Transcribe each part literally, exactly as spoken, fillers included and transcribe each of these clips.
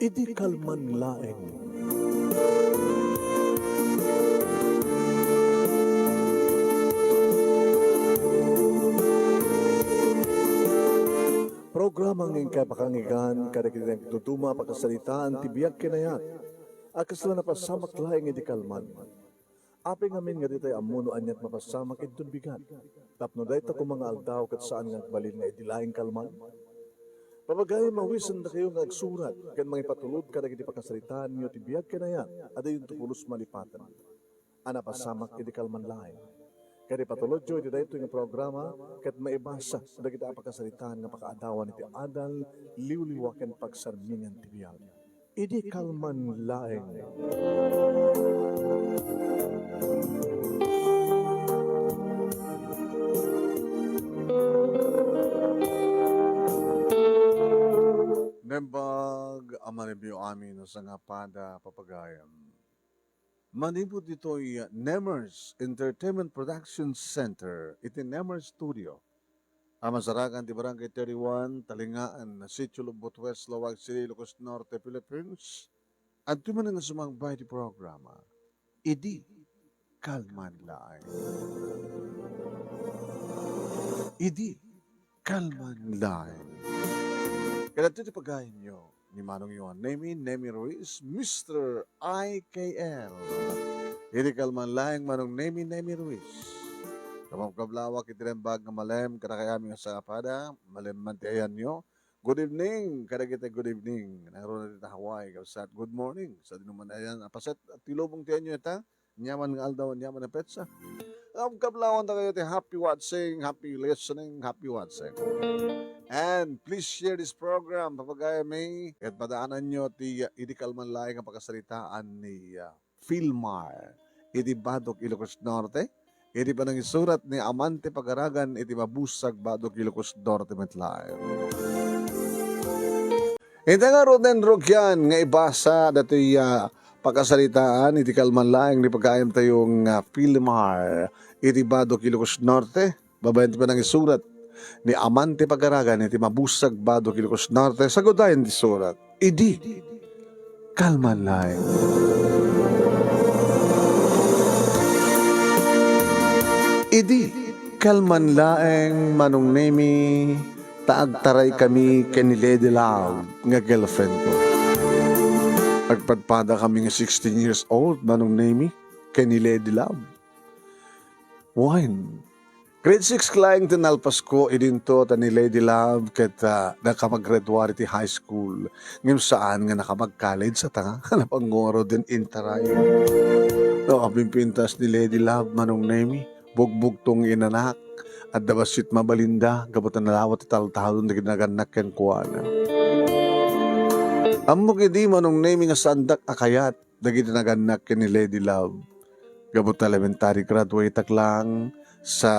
Idi kalman laeng. Programa nga inkay pakangigan kadagiti nagduduma a pakasaritaan ti biag ken ayat a kasla napasamak laeng idi kalman. Apay ngamin nga ditay ammo no aniat mapasamak inton bigat, tapno dayta koma nga aldaw ket saan nga agbalin nga idi laeng kalman? Papagayam, awisendakayo nga agsurat ken mangipatulod kadagiti pakasaritaanyo ti biag ken ayat a dayonto pulos malipaten a napasamak idi kalman laeng. Ket ipatulodyo iti daytoy nga programa ket maibasa dagiti a pakasaritaan nga pakaadawan iti adal, liwliwa ken pagsarmingan ti biag. Idi kalman laeng. Naimbag a manibio amin a sangapada, papagayam. Manipud ditoy Nemers Entertainment Production Center iti Nemers Studio a masarakan ti Barangay thirty-one, Talingaan, Sitio Lobbot West, Laoag City, Ilocos Norte, Philippines. Adtoy manen nga sumangbay ti programa, Idi Kalman Laeng. Idi Kalman Laeng. Kadagitoy ti pagayamyo ni Manong Yohan Nemi, Nemi Ruiz, Mister I K L. Idi kalman laeng, Manong Nemi, Nemi Ruiz. Kabkablaawak iti naimbag nga malem, kadakami nga sangapada, malem man ti ayanyo. Good evening, kadagiti good evening. Nangruna dita Hawaii, kabsat, good morning. Sadino man ayan a paset ti lubong ti ayanyo ita, aniaman nga aldaw, aniaman a petsa. Kabkablaawan ta kayo ti happy watching, happy listening, happy watching. And please share this program, papagayam, ket padaananyo ti, uh, idi kalman laeng nga pakasaritaan ni, uh, Filmar iti Batok, Ilocos Norte, iti panangisurat ni Amante Pagaragan iti Mabusag, Batok, Ilocos Norte met laeng. Ita ngaruden, rugian nga ibasa datoy, ah, pakasaritaan iti kalman laeng ni pagayamtayo nga Filmar iti Batok, Ilocos Norte, babaen ti panangisurat ni Amante Pagaragan iti Mabusag, Batok, Ilocos Norte. Sagudayen ti surat. Idi kalman laeng. Idi kalman laeng, Manong Nemi, ta agtaraykami ken ni Lady Love nga girlfriend ko. Agpadpadakami nga sixteen years old, Manong Nemi, ken ni Lady Love. Wen, grade six laeng ti nalpasko idinto ta ni Lady Love ket, ah, nakapag-grade one iti high school. Ngem saan nga nakapag-college, ata nga napangnguruden intaray. No, apimpintas ni Lady Love, Manong Nemi, bugbugtong inanak, adda bassit mabalinda, gapu ta nalawat ti taltalon dagiti nagannak kenkuana. Ammok idi, Manong Nemi, nga saandak a kayat dagiti nagannak ken ni Lady Love. Gapu ta elementary graduate-ak lang sa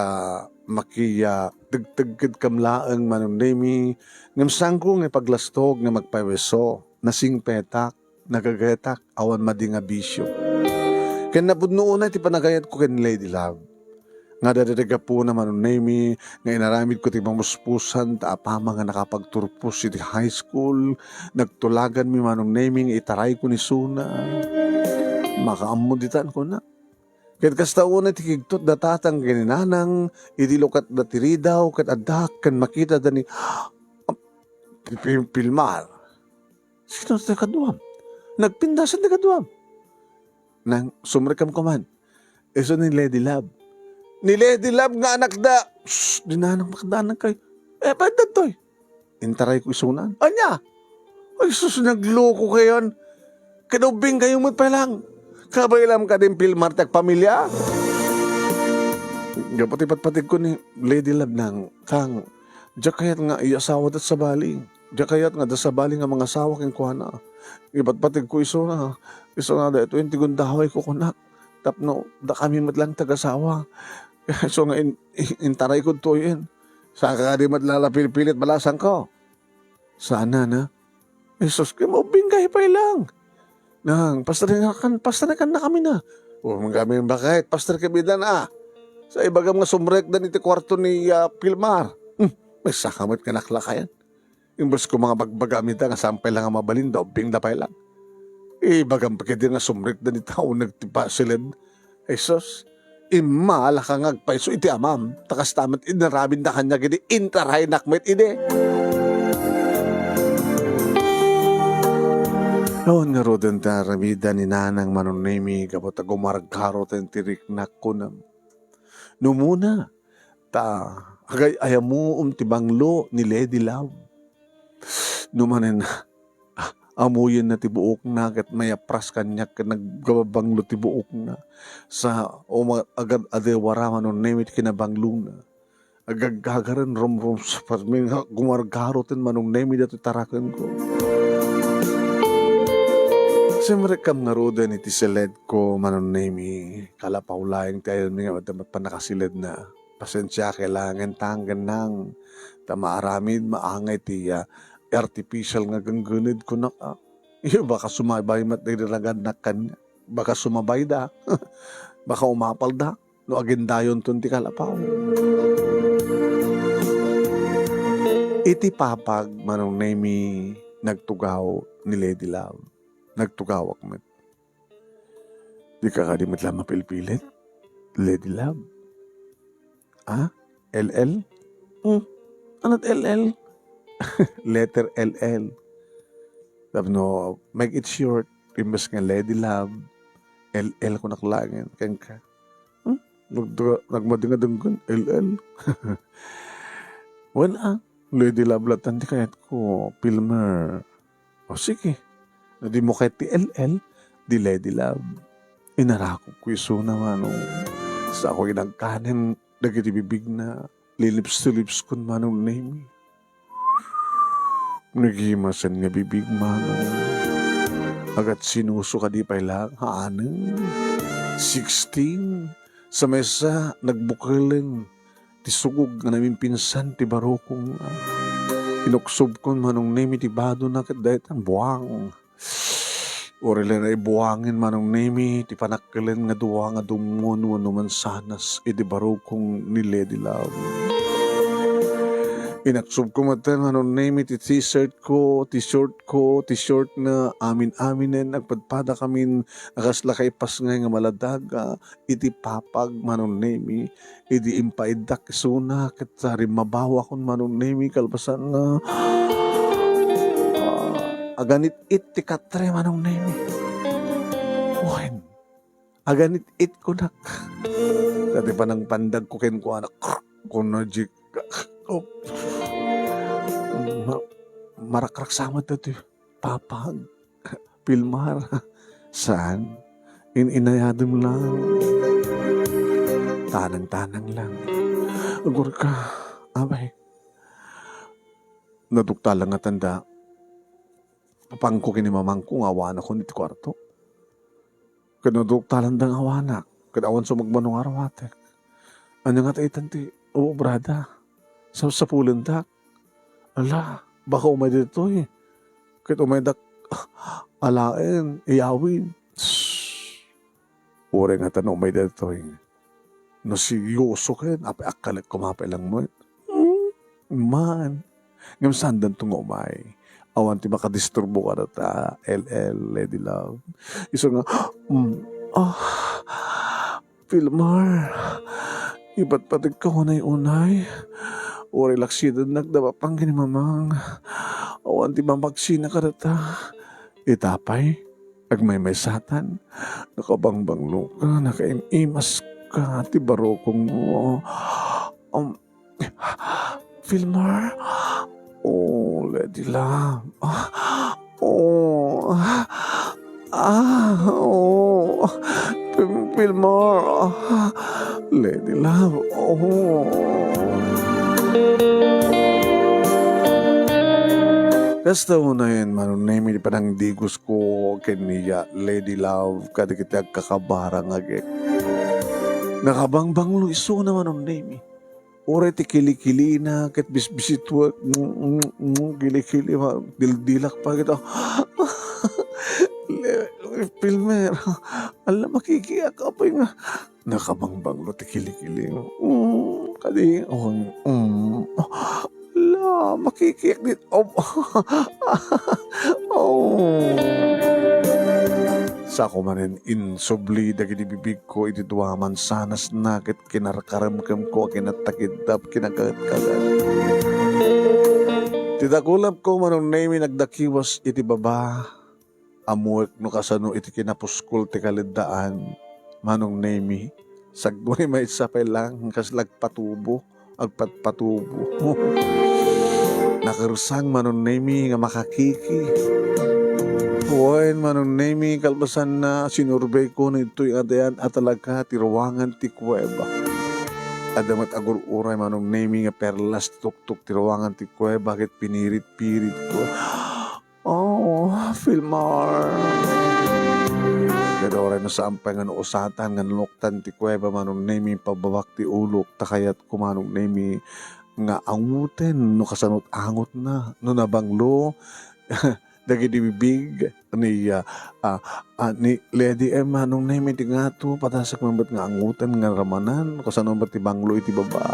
makiya tegtegkedkam laeng, Manong Nemi, ngem saanko nga ipaglastog nga magpaweso, nasingpetak, nagagetak, awan madi nga bisio. Ken napudno unay ti panagayatko ken ni Lady Love. Nga daydi gapuna, Manong Nemi, nga inaramidko ti pamuspusan ta apama nga nakapagturpos iti high school, nagtulaganmi, Manong Nemi, nga itarayko ni Suna. Makaammo ditan, kuna. Ket kasta unay ti kigtot da tatang ken ni nanang, idi lukatda ti ridaw, ket adda ken makitada ni, ti Pil-, Pilmar. Sino ti kaduam? Nagpindasan ti kaduam. Nang sumrekam kuman. Isu ni Lady Love. Ni Lady Love nga anakda. Shh, di nanang makadaan kay. Eh, pwede toy. Intarayko isunan. Anya? Ay, sus, nagloko kayon. Kinaubing kayo met pay lang. Kabaylam ka din Pilmar ti agpamilya. Gapu ti patpategko ni Lady Love nang, Tang, diak kayat nga iyasawa dat sabali. Diak kayat nga da sabali nga mangasawa kenkuana. Ipatpategko isuna. Isuna daytoy ti gundawayko kunak. Tapno dakami met lang ti agasawa. Isu nga in-, in-, intarayko ditoyen. Saan ka kadi met la pilpilit balasangko? Saan na, na? Jesus, kay maubing kayo pay lang. Nang, pastarekan, pastarekan na kami na. O, kami bakit? Pastar kami da na. Sa ibagam nga sumrekdan iti kwarto ni, ah, Pilmar. Hmm, may sakamat nga naklakayan. Imbes ko nga bagbagam ita nga saan pay la nga mabalin, da ubbingda pay lang. Ibagam pay ketdi nga sumrekda ni tao nagtipasiled. Jesus, immalaka nga agpayso iti amam, ta kasta met inaramidna kaniak idi intaraynak met idi. Awan ngaruden ti aramidda ni Nanang Manong Nemi gapu ta gumargaro ti riknak, kunam. No umuna, ta agay-ayamuem ti banglo ni Lady Love. No manen, amuyenna ti buokna ket mayapras kaniak ket nagbabanglo ti buokna. Sa uma-, agad-adewara Manong Nemi ti kinabanglona. Agaggagaren rumrumsapatmi nga gumargaro ten Manong Nemi datoy tarakenko. Simrekkam ngaruden iti siledko, Manong Nemi, kalapaw laeng ti ayonmi nga pannakasiledna. Pasensiak laengen ta, nang, ta maaramid, maangay ti, ah, artificial nga genggened, kunak, ah. Iyo, baka sumabay met dagiti ragadnak kaniak. Baka sumabayda. Baka umapalda no agindayonton ti kalapaw. Iti papag, Manong Nemi, nagtugaw ni Lady Love. Nagtugawak met. Dika kadi met la mapilpilit, Lady Love? Ah? L L? Hmm. Ania't L L? Letter L L. Tapno, make it short, imbes nga Lady Love, L L kunak laengen kenka. Hmm? Nagduga-, nagmadingadinggan, L L. Well, ah, Lady Love latta ti kayatko, Pilmer. O sige, no dimo kayat ti L L, di Lady Love. Inarakupko isuna, Manong. Saoy nagkanen dagiti bibigna, lilips-lilipskon, Manong Nemi. Nagimasen nga bibig, Manong. Agatsinusok kadi pay laeng, haaneng. Sixteen. Sa maysa, nagbukeleng ti sugog nga namimpinsan ti barukong. Inuksobkon, Manong Nemi, ti badona ket daytan buang. Uray la naibuangen, Manong Nemi, ti panakkelen nga dua nga dumngol wenno mansanas iti barukong ni Lady Love. Inaksobko metten, Manong Nemi, ti t-shirt ko, ti short ko, ti short na amin-aminen, agpadpadakamin a kasla kaipasngay nga maladaga, iti papag, Manong Nemi, idi impaiddak isuna, ket rimmabawakon, Manong Nemi, kalpasan nga, ah, aganit-it ti katre, Manong Nemi. Wen, aganit-it kunak. Dati panangpandagko kenkuana, kuno di, oh, ma-, marakraksamat dati. Papag, Pilmar, saan? In-inayadem lang. Tanang-tanang lang. Agurka, abay. Naduktalan nga tanda. Papangko ken ni mamangko nga awanakon iti kuarto. Ket naduktalanda nga awanak, ket awan sumagmamano nga arwatek. Ania ngata itan ti obrada? Sapsapulendak. Ala, baka umay ditoy. Ket umaydak alaen, iyawid. Uray ngata no umay ditoy. No seryoso ken, apay, akkalet koma pay lang met. Hmm, man. Ngem saandanto nga umay. Awan ti makadisturbo kadata, L L, Lady Love. Isu nga, mm, ah, Pilmar, ipatpategka unay-unay. Uray laksidennak da papang ken ni mamang. Awan ti mamagsina kadata. Ita pay, agmaymaysatan, nakabangbangloka, nakaim-imaska ti barukongmo. Um, Filmar? Oh, Lady Love. Ah, oh, ah, oh. Fil-, Filmar. Ah, Lady Love. Oh. Kasta unayen, Manong Nemi, ti panangdigos ko ken ni Lady Love kadagiti agkakabara nga agek. Nakabangbanglo isuna, Manong Nemi. Uray ti kilikilina ket bisbisituek, mm, mm, mm, kilikili, ma-, dildilak pa kita. Le-, Filmer, ala, makikiak, apay nga nakabangbanglo ti kilikili. Mm, kadi, oh, mm, ala, Ah, makikiek dit-, oh. Oh. Sako manen insubli dagiti bibigko iti dua a mansanasna ket kinarkaremkemko a kinattakidda, kinakatkadat. Ti dakulapko, Manong Nemi, nagdakiwas iti baba. Ammoek no kasano iti kinapuskol ti kaleddaan, Manong Nemi. Saguni maysa pay lang, kasla agpatubo, agpatpatubo. Nakersang, Manong Nemi, nga makakiki. Wen, Manong Nemi, kalpasanna, sinurbeyko ditoy nga adayan a talaga ti ruangan ti kuweba. Adda met agur-uray, Manong Nemi, nga perlas ti tuktok ti ruangan ti kuweba ket pinirit-piritko. Oh, Filmar. Ket uray no saan pay nga nausatan nga naluktan ti kuweba, Manong Nemi, pababak ti ulok, ta kayatko, Manong Nemi, nga angoten no kasano't angotna. No nabanglo dagiti bibig ni, ah, ah, ah, ni Lady M, Manong Nemi, ti ngato, padasek man met nga angoten nga ramanan, kasano met ti banglo iti baba.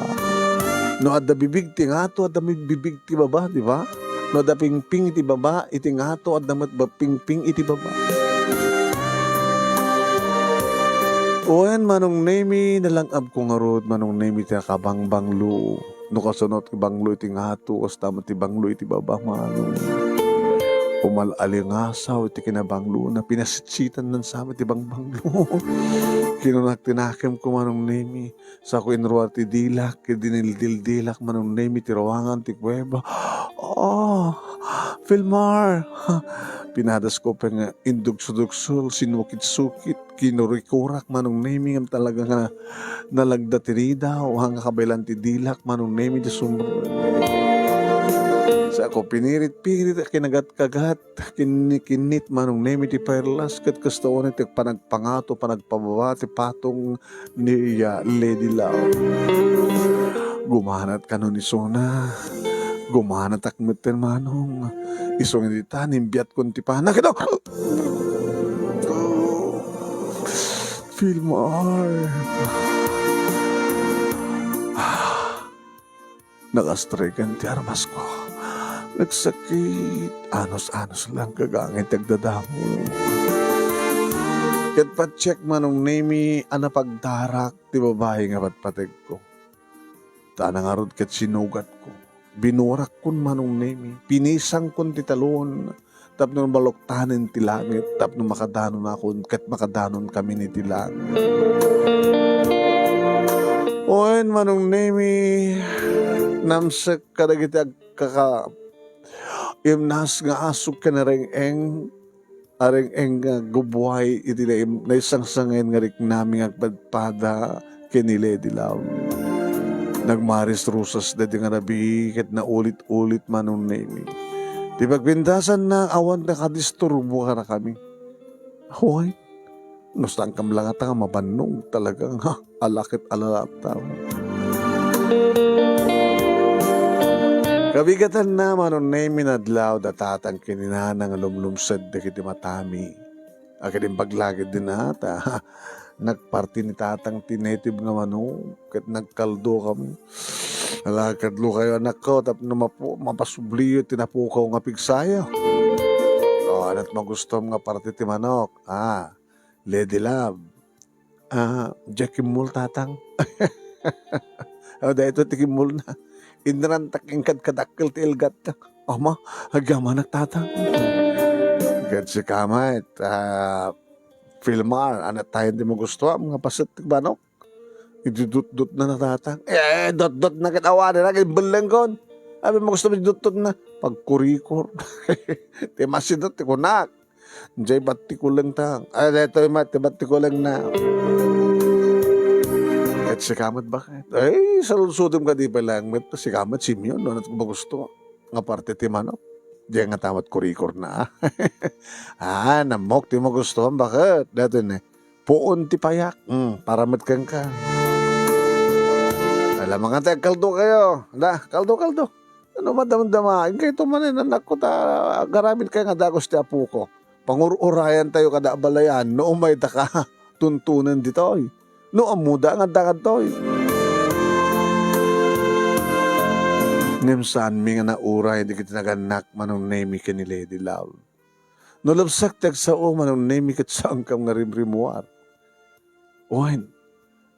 No adda bibig ti ngato, adda met bibig ti baba, di ba? No adda pingping iti baba, iti ngato, adda met ba-, pingping iti baba. Wen, Manong Nemi, nalang-abko ngarud, Manong Nemi, ti nakabangbanglo. No kasano ti banglo iti ngato, kasta met ti banglo iti baba, Manong. Umal-alingasaw iti kinabanglona, pinasitsitan nan samet ti bangbanglo. Kinunak ti nakemko, Manong Nemi. Sako inruar ti dilak, ket dinildildilak, Manong Nemi, ti ruangan ti kuweba. Oh, Filmar! Pinadasko pay nga indugsudugsul, sinukitsukit, kinurikorak, Manong Nemi, ngem talaga nga nalagda ti ridaw, haan nga kabaelan ti dilak, Manong Nemi, ti sumrek. Sako pinirit-pirit a kinagatkagat, kinnikinnit, Manong Nemi, ti perlas, ket kasta unay ti panagpangato, panagpababa ti patong ni, ah, Lady Love. Gumanat kano ni Sona. Gumanatak metten, Manong. Isu nga dita, nimbiatkon ti pana. Ket, Filmar. Nakastregan ti armasko. Nagsakit. Anus-anus lang kagangay ti agdadamo. Ket patiek, Manong Nemi, a napagdarak ti babai nga patpategko. Ta ngarud ket sinugatko. Binurakkon, Manong Nemi. Pinisangkon ti talon tapno maluktanen ti langit, tapno makadanonakon ket makadanonkami iti langit. Wen, Manong Nemi, namsek kadagiti agkaka-, imnas nga asuk ken areng-eng, areng-eng nga gubbuay iti naim-, naisangsangen nga riknami nga agpadpada ken ni Lady Love. Nagmaris-rusas daydi nga rabii ket naulit-ulit, Manong Nemi. Ti pagpintasanna, awan nakadisturbo kadakami. Hoy, no saankam la ngata nga mabannog, talaga nga ala ket ala latta. Kabigatanna, Manong Nemi, nadlaw da tatang ken ni nana nga lumlumsed dagiti matami. Akin imbag lagid din ata. Nagparti ni tatang ti native nga manok, ket nagkaldokami. Ala, kaldo kayo, anakko, tapno mapu-, mapasubliyo ti napukaw nga pigsayo. O, ania't magustom nga parti ti manok? Ah, Lady Love. Ah, diay kimmol, tatang. O, daytoy ti kimmolna. Inrantak inkad kadakkel ti ilgatta. Ama, agyamanak, tatang. Ket sika met, ah, Filmar, ania't tayen ti magustuam nga paset ti manok? Idudutdotna, tatang. Eh, dutdotna ket awanen, ket imbellengkon. Abi, magustuam idutdotna. Pagkurikor. Ti masidut, ti kunak. Diay battikuleng, tang. Ay, daytoy met, ti battikulengna. Ket sika met, baket? Ay, saludsodem kadi pay laeng met, sika met, Simeon, no, ania't magusto nga parte ti manok. Diay ngata met kurikorna. Ah, nammok ti magustuam, baket? Daytoy ne, puon ti payak. Hmm, para met kenka. Ala, mangati, agkaldo kayo. Da, kaldo, kaldo. Ano, madamdama, inkayto manen, anakko, ta agaramid kay nga dagus ti apoko. Pangur-urayan tayo kada abalayan, no umay daka, tuntunen ditoy. No ammoda nga adda kadtoy. Ngem saanmi nga nauray dagiti nagannak, Manong Nemi, ken ni Lady Love. No labsak ti agsao, Manong Nemi, ket saankam nga rimrimmuar. Wen,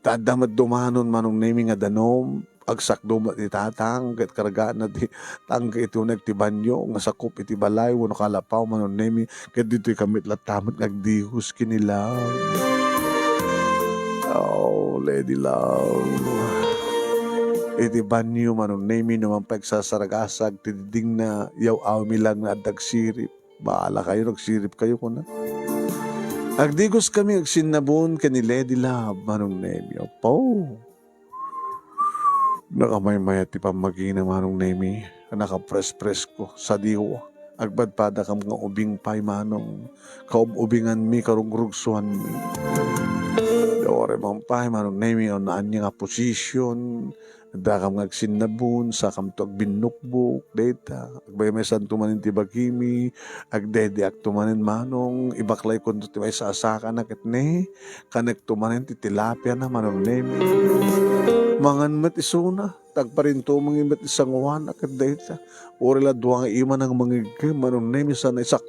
ta adda met dumanon, Manong Nemi, nga danum, agsakdo met ni Tatang, ket kargaanna ti tangke iti uneg ti banio nga sakup iti balay wenno kalapaw, Manong Nemi, ket ditoy kami latta met nga agdigos ken ni Love. Oh, Lady Love. Iti banio, Manong Nemi, no man pay agsasaragasag ti didingna, yaw-awmi lang nga adda agsirip. Bahala kayo, nagsirip kayo, kuna. Agdigos kami agsinnabon ken ni Lady Love, Manong Nemi. Apo. Nakamaymayat ti pammagina, Manong Nemi. Nakaprespresko, sadiw. Agpadpadakam nga ubing pay, Manong. Kaub-ubinganmi, karugrugsuanmi. Dore man pay, Manong Nemi, no ania nga position, dakam nga agsinnabon, sakamto agbinnukbok, dayta. Agmaymaysanto manen ti bagimi, agdediakto manen, Manong, ibaklaykonto ti maisasakana ket ne, kanekto manen ti tilapiana, Manong Nemi. Mangan met isuna, ta agparintumeng met ti sangoana ket dayta. Uray la dua nga imana nga mangigkem, Manong Nemi, sana isak.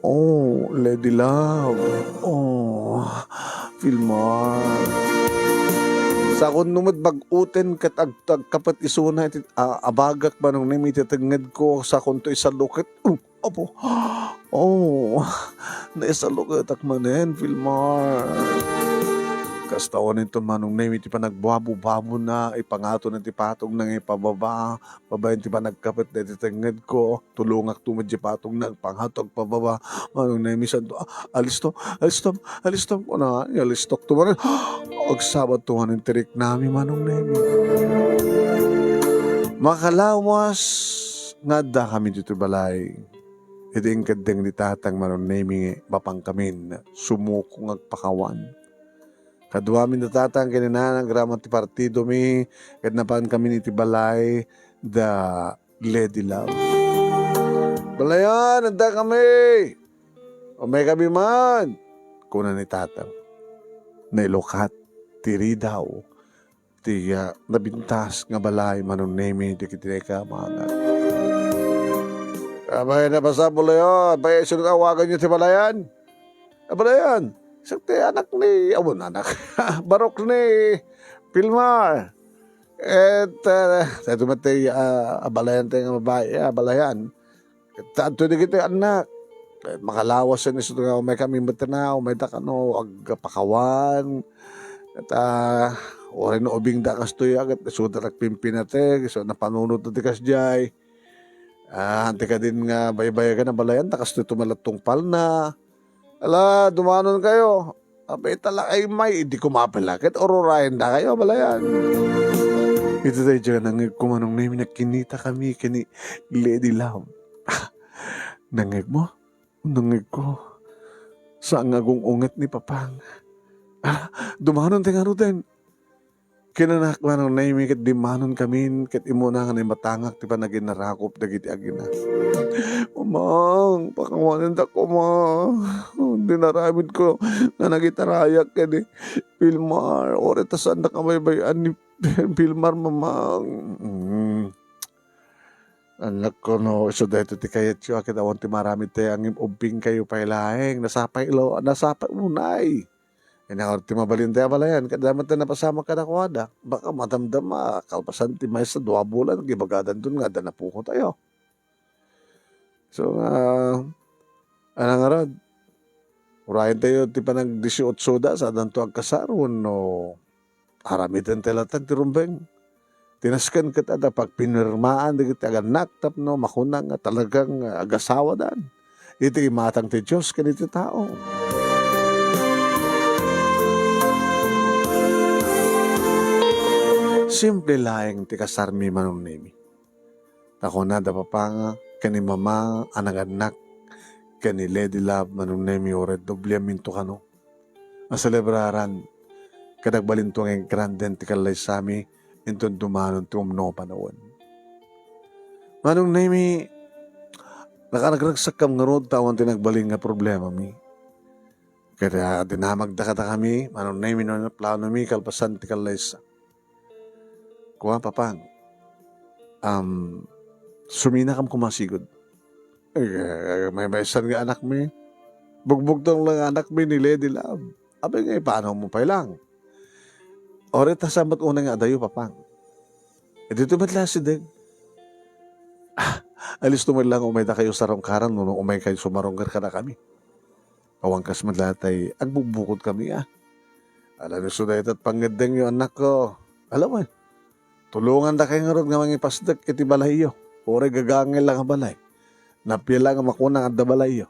Oh, Lady Love. Oh, Filmar. Sakonto met bag-oten ket ag-, agkapet isuna iti, a-, abagak, Manong Nemi, iti tengngedko, sakonto isalo ket, uh, apo. Oh, naisaluketak manen, Filmar. Kasta unenton, Manong Nemi, ti panagbuabubabona, ipangatona ti patogna nga ipababa, babaen ti panagkapet dayta tengngedko. Tulongakto met diay patogna agpangato agpababa. Manong Nemi, santo, ah, alistom, alistom, alistom. Kuna, alistokto manen. Agsabatto manen ti riknami, Manong Nemi. Makalawas nga addakami ditoy balay. Idi inkeddeng ni Tatang, Manong Nemi, mapangkamin sumuko nga agpakawan. Kaduami ni Tatang ken ni Nanang agraman ti partidomi, ket napankamin iti balay da Lady Love. "Balayan, addakami! Umaykami man!" kuna ni Tatang. Nailukat ti ridaw ti, ah, nabintas nga balay, Manong Nemi, dagiti naikamangan. "Abay, napasapul, ayo. Abay, sino nga awaganyo ti Balayan?" "Ah, Balayan, isu ti anak ni," awan anak, "barok ni Pilmar." Ket, ah, daytoy met ti, ah, abalayan tayo nga babai, ah, abalayan. Ket adtoy dagiti annak. Ket makalawasen isu nga umaykami met, na umayda kano agpakawan. Ket, ah, uray no ubingda kastoy, ah, ket isuda agpimpinateg, isu napanunotda ti kasdiay. Ah, anti kadin nga baybayagan a balayan, ta kastoy met latta ti tungpalna. Ala, dumanon kayo. Abay, talakay may, idi kumapila, ket ururayen da kayo, balayan. Iti daydiay nga nangngegko, Manong Nemi, nakkinita kami ken ni Lady Love. "Nangngegmo? Nangngegko. Saan nga agung-unget ni Papang. Ala, dumanon ti ngaruden." Kinanak, Manong Nemi, ket dimmanon kamin, ket immuna nga naimatangak ti panaginarakop dagiti agina. "Mamang, pakawanendaka, Mamang. Dinaramidko nga nagitarayak ken ni Pilmar. Uray ta saandak a baybay-an ni Pilmar, Mamang." "Mm. Anak ko, no isu daytoy ti kayatyo, a ket awan ti maaramid tayo, ngem ubbing kayo pay laeng. Nasapay lo-, nasapay unay." Inangor ti mabalin ti abalayan, ket dayta met ti napasamak kadakuada. Baka madamdama, kalpasan ti maysa, dua bulan, gibagadanton nga adda napukot tayo. So, nga, anang ngarud, urayen tayo ti panag-diesiotso da, saandanto agkasar, wenno aramiden tayo latta ti rumbeng. Ti nasken ket adda pagpinirmaan dagiti agannak tapno makuna nga talagang, ah, agasawadan iti imatang ti Dios ken iti tao. Simple laeng ti kasarmi, Manong Nemi. Ta kuna da Papang ken ni Mama a nagannak ken ni Lady Love, Manong Nemi, uray dobliaminto kano a selebraran, ket agbalinto nga agranden ti kallaysami inton dumanon ti umno a panawen. Manong Nemi, nakaragsakkam ngarud ta awan ti nagbalin nga problemami. Ket, ah, dinamagda kadakami, Manong Nemi, no planomi kalpasan ti kallaysa. Kua, Papang, um, suminakam koma sigud. Eh, maymaysan nga anakmi. Bugbugtong lang anakmi ni Lady Love. Apay ngay, paano mo pay lang? Uray ta saan met unay nga adayo, Papang? Ditoy met la asideg. Ah, alisto met lang, umaydakayo sarungkaran, no, no umaykayo sumarunggar kadakami. Awan kas met la tay agbubbukodkami, a. Ala, isu dayta pangngeddengyo, anakko. Ala wen, tulongandakayo ngarud nga mangipasdek iti balayyo. Uray gagangay la nga balay. Napia la nga makuna nga adda balayyo.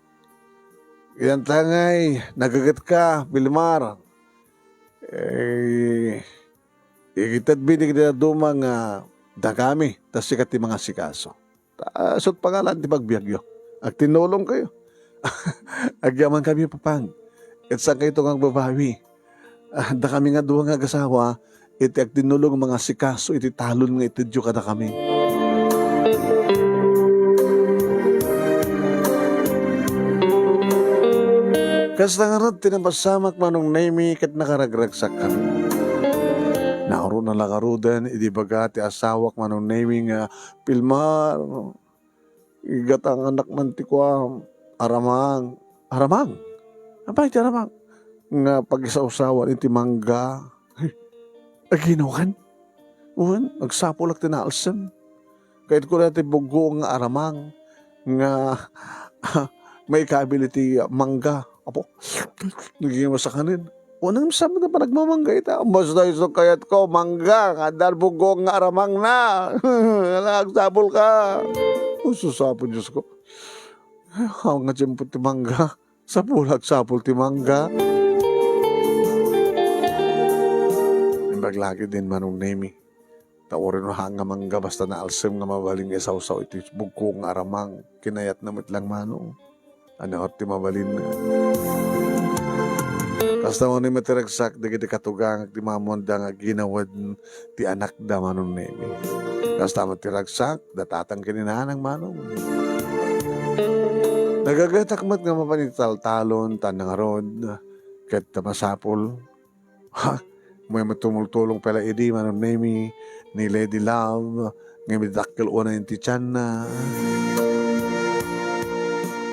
Yan ta ngay, nagagetka, Vilmar. Eh, ikitedmi dagiti dadduma nga dagami, ta sika ti mangasikaso. Ta, isu ti pangalan ti pagbiagyo. Agtinnulongkayo. Agyamankami, Papang. Ket saankayto nga agbabawi. Ah, dakami nga dua nga agasawa, iti agtinnulong mangasikaso iti talon nga itedyo kadakami. Kasta ngarud ti napasamak, Manong Nemy, ket nakaragragsakami. Naurona la ngaruden idi ibaga ti asawak, Manong Nemy, nga, "Vilmar, igatang anak man ti kuam, aramang." Aramang? Apay ti aramang? Nga pagisawsawan iti mangga. Aginawan? Wen, agsapulak ti naalsem. Kayatko la ti buggoeng nga aramang nga maikabil iti mangga. Apo, naging masakanin. Wen, ang sabi na panagmamangga ita. Basta isu kayatko, mangga. Nga adda buggoeng nga aramang na. Ala, agsapulka. O, sus Apo Diosko. Awan nga tiempo ti mangga. Sapul, agsapul ti mangga. Imbag la ketdin, Manong Nemy. Ta uray no haan nga mangga, basta naalsem nga mabalin nga isawsaw iti buggoeng nga aramang. Kinayatna met lang, Manong. Ania ti mabalin? Kasta manen met ti ragsak dagiti katugangak ti mammuanda nga aginawed ti anakda, Manong Nemy. Kasta met ti ragsak, da tatang ken ni nanang, Manong. Nagagetak met nga mapan iti taltalon, ta nangarud, ket masapul. Ha? May matumultulong pala idi, Manong Nemy, ni Lady Love, nga midakkel unay iti tianna.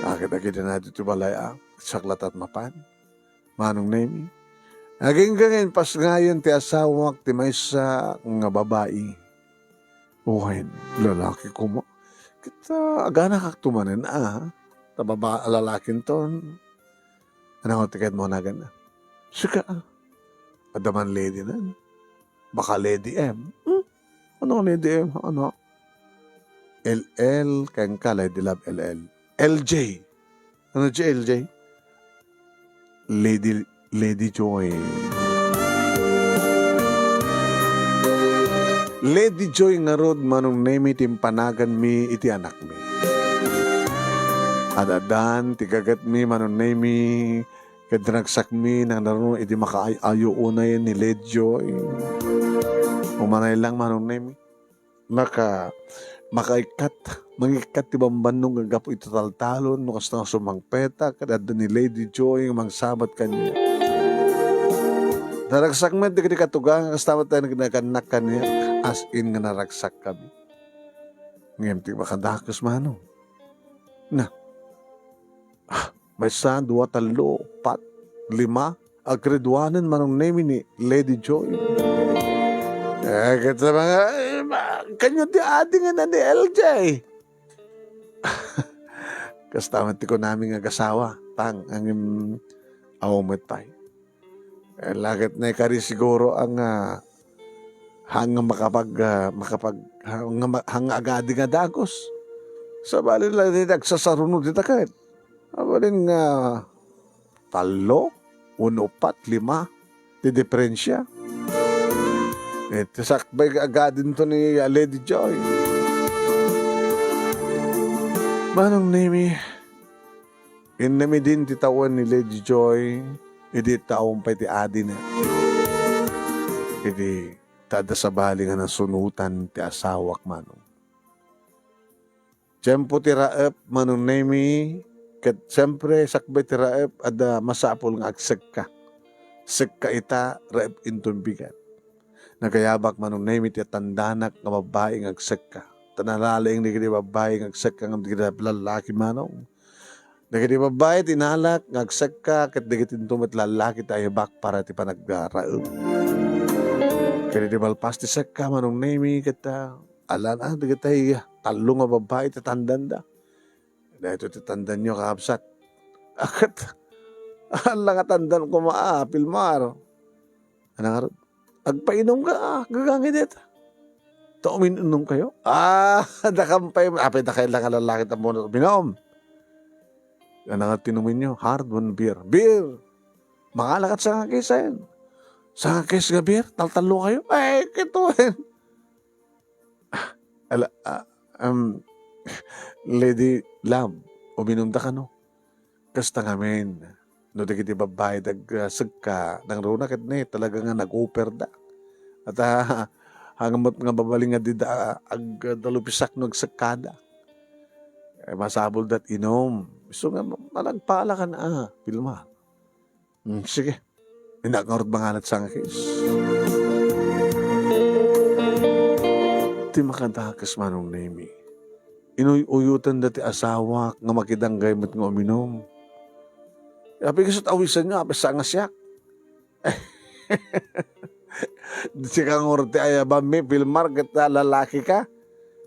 Agid-agid na dito balay, a. Saklatat mapan. Manong Nemy. Agingga nga impasngayon ti asawak ti maysa nga babai. Wen, lalaki koma. Ket, ah, aganakakto manen, a. Ta baba-, lalakinton. Ano nga ti kayatmo nagan? Sika, a. Adda man lady nan. Baka Lady M. Hmm? Ano nga Lady M? Ano? L L, kenka, Lady Love, L L. L J. Ano ti L J? Lady, Lady Joy. Lady Joy ngarud, Manong Nemy, ti impanaganmi iti anakmi. Ad-addan ti gagetmi, Manong Nemy, ket ragsakmi nang naruno idi makaay-ayo unay ni Lady Joy. Umanay lang, Manong Nemy. Maka-, makaikkat, mangikkat ti bambannong nga gapu iti taltalon, no kasta nga sumangpeta, ket adda ni Lady Joy nga mangsabat kaniak. Naragsak met dagiti katugang, kasta met ti nagnagannak kaniak, as in nga naragsakkami. Ngem ti makadakes, Manong. Na, ah, maysa, dua, tallo, pat, lima. Agriduanen, Manong Nemy, ni Lady Joy. Eh, ket sa mga, eh, ma-, kanyo ti adi nga na ni L J. Kasta met ti kunami nga agasawa, tang, ngem, aw met pay. Eh, la ket naikari siguro ang, ah, haan nga makapag-, ah, makapag-, haan nga ma-, haan nga agadi nga dagus. Sabali la ti agsasaruno dita ket. Abalin nga tallo, uno, pat, lima ti diferensya. Eh, ti sakbay nga agadinto ni, ah, Lady Joy. Manong Nemy, innem idin ti tawen ni Lady Joy, idi tawen pay ti adina. Idi ta adda sabali nga nasunotan ti asawak, Manong. Tiempo ti raep, Manong Nemy, ket siempre, sakbay ti raep, adda masapul nga agsekka. Sekka ita, raep inton bigat. Nagayabak, Manong Nemy, ti tandanak nga babbai nga agsekka. ta nalalaing dagiti babbai nga agsekka ngem dagiti lallaki, Manong. Dagiti babbai ti inalak nga agsekka ket dagiti into met lallaki ti ayabak para ti panagraem. Ket idi malpas ti sekka, Manong Nemi, ket, ah, ala na, dagiti tallo nga babbai ti tandanda. Daytoy ti tandanyo, kakabsat. Ket, ala nga tandan koma, ah, Pilmar. Ania ngarud? Agpainumka, ah, gagangi dita. Ta umin-inom kayo? Ah, dakam pay, apay dakay lang nga lallaki ta muna uminom. Ania nga tinuminyo? Hard one beer. Beer! Mangalakat sangakisen. Sangakis nga beer? Taltallo kayo? Ay, kituin. Ala, ah, um, Lady Love, uminumda kano? Kasta ngamin, no dagiti babbai ti ag-, ah, sekka, nangruna ket ne, talaga nga nag-offerda. At, ah, hangamot nga mabalin nga dida, ah, agdalupisak no agsekkada. Eh, masapulda ti inum. Isu nga ma-, managpalakan, ah, Pilmar. Hmm, sige. Innak ngarud mangalat sangakis. Ti makadakes, Manong Nemi. Inuy-uyotenda ti asawak nga makidanggay met nga uminum. Apay kasut awisanyo, apay sangasiak. Sika ngarud ti ayabammi, Pilmar, ket, ah, lalaki ka,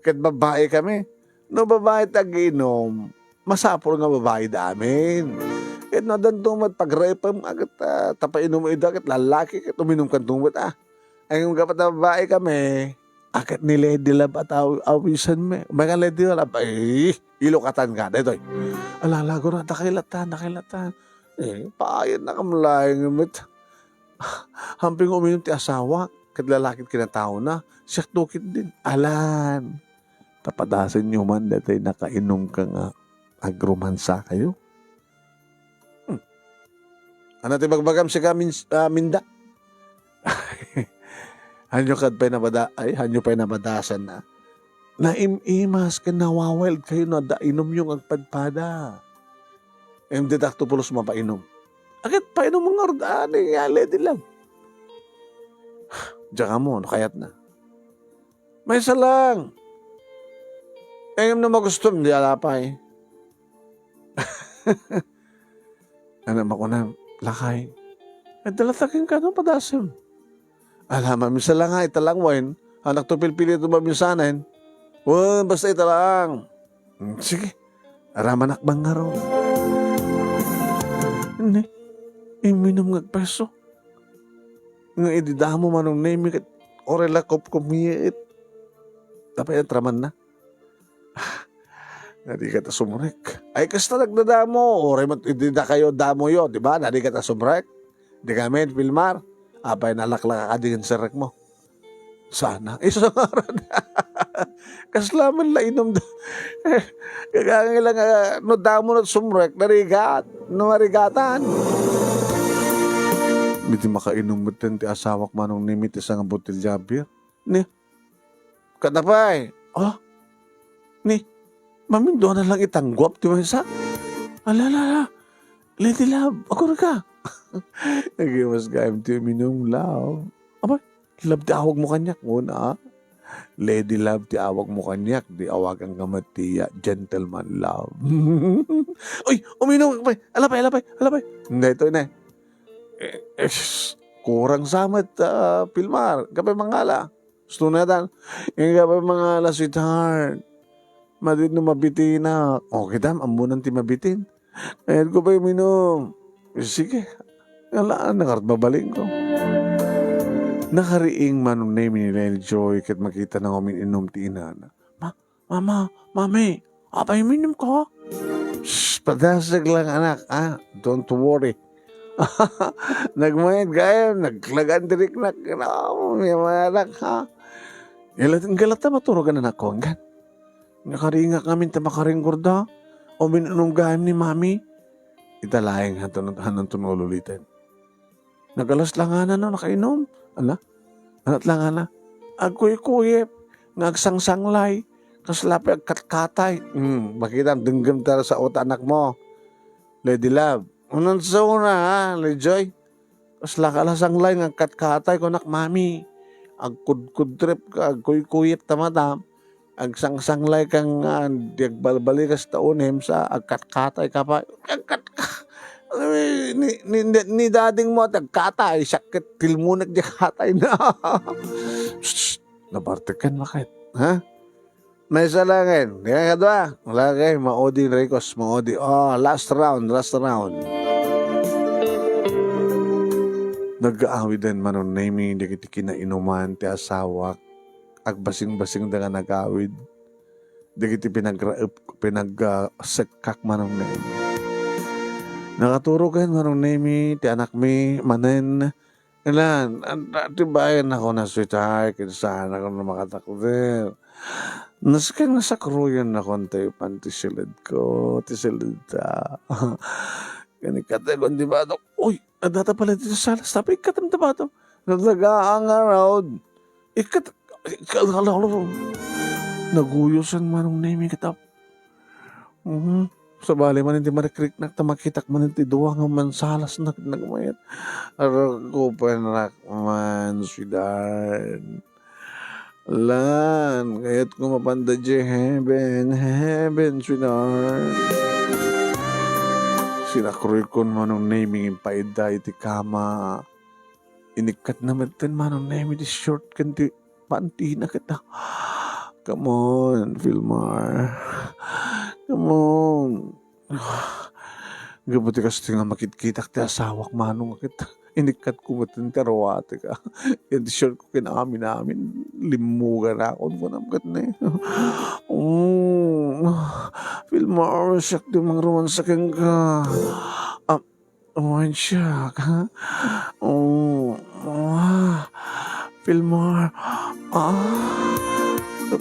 ket babbai kami. No babbai ti agiinum, masapul nga babbai da amin. Ket no addanto met pagraipem, ket, ah, ta painumo ida ket lalaki, ket uminum kanto met, ah. Ay, ngem gapu ta babbai kami, ah, ket ni Lady Love at aw-, awisanmi. May ka Lady Love, ay, ilukatan ka, daytoy. Ala, ala, gura, dakay latan, dakay latan. Eh, paayannakam laeng met. Hamping uminum ti asawak, ket lalaki ti kinataona, siak tukit din. Alan, ta padasenyo man daytoy nakainumka nga agromansa kayo. Hmm. Ania ti bagbagam sika, Min-, ah, Minda? Hanyo kad pay nabada-, ay, hanyo pay nabadasan na. Naim-imas ken nawawild kayo no adda inumyo nga agpadpada. Em, ditak to pulos mapainum. Aket painumo ngarud, ani nga Lady Love. Diak ammo no kayatna. Maysa lang. Ngem no magustom, di ala pay. Ania makuna, lakay. Adda latta kenka no padasem. Ala, maminsan lang nga, ita lang wen. Anak to pilpili to maminsanen. Wen, basta ita lang. Hmm, sige. Aramanak bang ngarud. Ni, iminum nga agpeso. Nga idi damo Manong Nemi ket uray la kupkumiet. Apay atramanna? Narigat a sumrek. Ay, kasta nagdadamo. Uray met idi dakayo damoyo, di ba? Narigat a sumrek. Di kami, Pilmar. Apay nalaklak a kadingin serrek mo. Sana. Isu ngarud. Kasla man la inum da. Kagangay lang, ah, no damo no sumrek, narigat. No marigatan. Iti makainum met ti asawak Manong Nemi ti sanga botelya a beer. Ni, kada pay. Oh? Ni, maminduanan lang itangguap ti maysa. Ala, ala, ala. Lady Love, akur ka. Nagimas gayam ti uminum, love. Abay, love ti awag mo kaniak, ngon, ah? Lady Love ti awag mo kaniak, di awagan ka met ti, ah, gentleman love. Uy, uminum ka pay. Ala pay, ala pay, ala pay. Hindi, ito, ine. Eh, eh, sus, kurang sa met, ah, Pilmar. Kapay mangala. Gusto na tan. Yung kapay mangala, sweetheart. Madrid no mabitinak. O, kita, ambunan ti mabitin. Kayat ko pay uminum. Sige. Ala, nakart babaling ko. Nakariing Manong Nemi ni Lady Joy ket makita na umin-inum ti inana. Ma, mama, mami, apay uminum ko? Shh, padasek lang, anak, ah. Don't worry. Nagmayat gayam, naglagan diriknak. Ano, may mga anak, ha? Ilatin ka latta maturugan, anak ko, anggan. Nakaringak ngamin ta makaringgorda. Umin-inum gayam ni mami. Ita laeng hanton, hanton ululiten. Nagalas langana no nakainum. Ala? Anat langana? Agkuykuyip. Nga agsangsanglay. Kasla pay agkatkatay. Hmm, makitam, denggem ta sa uta anak mo. Lady Love. Unan sa una, ha, Lady Joy? Kasla ka la sanglay nga agkatkatay, kunak mami. Agkudkudtrip ka, agkuykuyip ta matam. Agsangsanglay ka nga, di agbalbalikas ta unem sa, agkatkatay ka pa. Agkatka-, ni, ni, ni, ni dading mo, agkatay, sakit, tilmunek, di katay na. Shh, nabartek kan, bakit? Ha? Maysa laeng. Di ka kadua. Wala kay, maudi, Ricos, maudi. Oh, last round, last round. Nagaawiden Manong Nemi dagiti kinainuman ti asawak. Agbasingbasingda nga nagawid dagiti pinagraep-, pinag-, ah, sekkak, Manong Nemi. Nakaturo ken Manong Nemi ti anakmi manen. Ilan, anda ti bayan ako na sweetheart, kinsa na kuno makatakder. Nasken nga sakruyan na kon tayo pan ti silid ko, ti silid ta. Kani katay kon di ba, Dok? Uy, adda ta pala dito sa salas, tapi ikatem ta ba to? Naglaga ang araw. Ikat, ikat, naguyosan Manong Nemi kita. Mhm. Sabali man iti marikriknak, ta makitak man iti dua nga mansalas na ket nagmayat. Arak ko, penrak man, sweetheart. Lan, kayat ko mapanda di heaven, heaven, sweetheart. Sinakruy kon Manong Nemi nga impaidda iti kama. Inikkatna metten Manong Nemi ti short ken ti pantina ket, ah, come on, Filmar. Come on. Gapu ti kastoy nga makitkitak ti asawak, Manong, ket inikkatko metten ti aruatek, ah. Yan ti short ko ken amin-amin, limmuganakon, kunam ket ne. Mm, Filmar, siak ti mangromansa kenka. Ah, Wen siak, ha? Oh, ah, Filmar. Ah,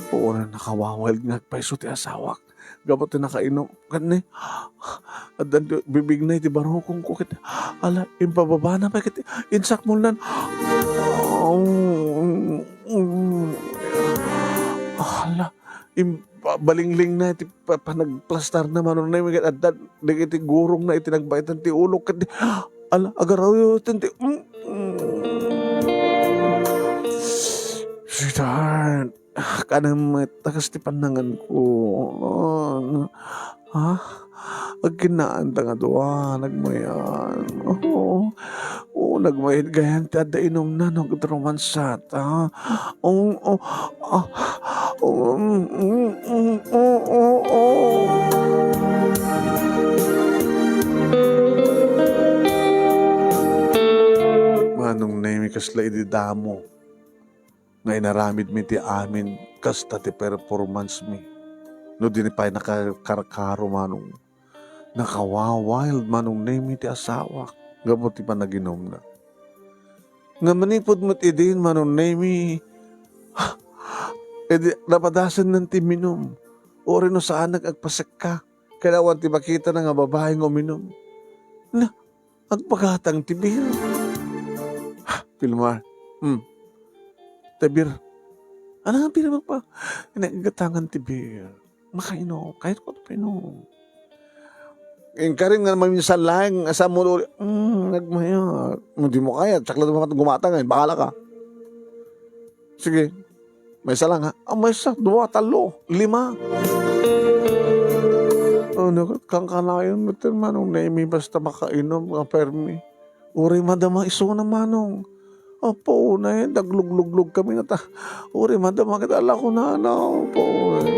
puro nakawawild nga agpayso ti asawak. Gapu ti nakainom. Ket ne, addan ti bibigna iti barukongko ket, ala, impababana pay ket insakmolnan. Oh, mm, mm. Ala, Im-, pa-, balinglingna iti pa-, panagplastarna, Manong Nemi, ket adda dagiti gurongna iti nagbaetan ti ulo, ket di, ala, agarawten ti, mm, mm. Sweetheart, kanem met, ta kas ti pannanganko. Ah, Ha? Agkinnaanta nga dua, nagmayan. Oo. Oo, nagmayan gayan ti adda inumna no ket romansat, ha? Oo, oo, ah, oo, mm, mm, mm, oo, oo, oo. Manong Nemi, kasla idi damo nga inaramidmi ti amin kasta ti performance mi. No di pay nakakarkaro, Manong. Nakawawild, Manong Nemi, ti asawak gapu ti panaginumna. Nga manipud met idin, Manong Nemi, idi napadasennan ti minum, uray no saanak agpasekka, ket awan ti makitana nga babai nga uminum. Na, Agpagatang ti beer. Ha, Filmar. Hmm. Ti beer. Ano nga beer magpa-, naggatangan ti beer. Makainom. Kahit ko painom. Inkarin nga maminsan laeng, asa mo uli, hmm, nagmayat. Hindi mo kaya, tsakla naman gumatang eh. Bahala ka. Sige. Maysa lang, ha? Ah, maysa, dua, tallo, lima. Ano, kankanayon metten, Manong Nemi, basta makainom nga permi. Uray madama isuna, Manong. Apo, unay, naglugluglog kami na ta. Uray madama kita, ala ko na, ala, apo, unay.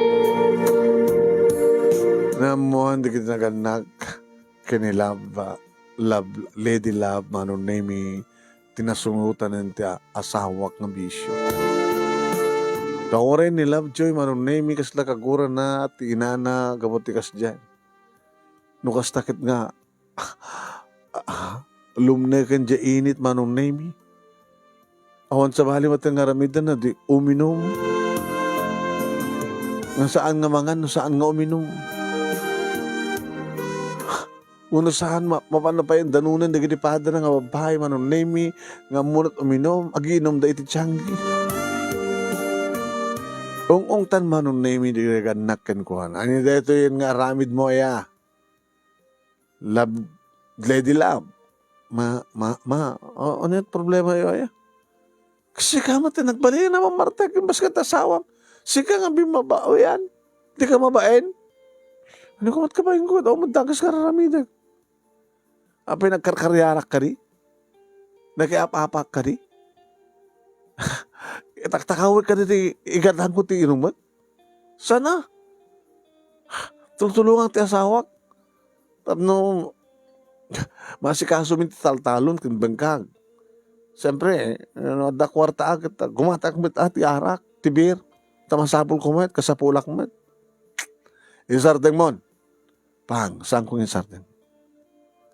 Naammoan dagiti nagannak ken ni Love, ah, Love, Lady Love, Manong Nemi, ti nasungotanen ti a-, asawak nga bisio. Ta uray ni Lovejoy, Manong Nemi, kasla kagurana ti inana gapu ti kasdiay. No kasta ket nga, lumneken diay init, Manong Nemi. Awan sabali met nga aramidna, di uminum. Nga saan nga mangan, no saan nga uminum. Wenno saan ma-, mapanna pay danonen dagiti padana nga babbai, Manong Nemi, nga ammonan uminum, agiinumda iti tianggi. Ung-ungtan, Manong Nemi, dagiti nagannak kenkuana. Ania daytoyen nga aramidmo aya? Love, Lady Love. Ma-, ma-, ma-, o-, ania ti problemayo aya? Sika met ti nagbalin a mammartek ken basket ti asawam. Sika nga bimmabawian, dika mabain. Ania ka met kabainko, ket awan met dakes nga ar-aramidek. Apay, nagkarkariarak kadi? Nakiap-apak kadi? Itaktakawek kadi ti igatangko ti inumek? Sana. Tultulongak ti asawak. Tapno maasikasomi ti taltalon ken bengkag. Siempre, no adda kuartaak, ket gumatak met a ti arak, ti beer. Ta masapulko met, kasapulak met. Isardengmon. Pang, saanko nga isardeng?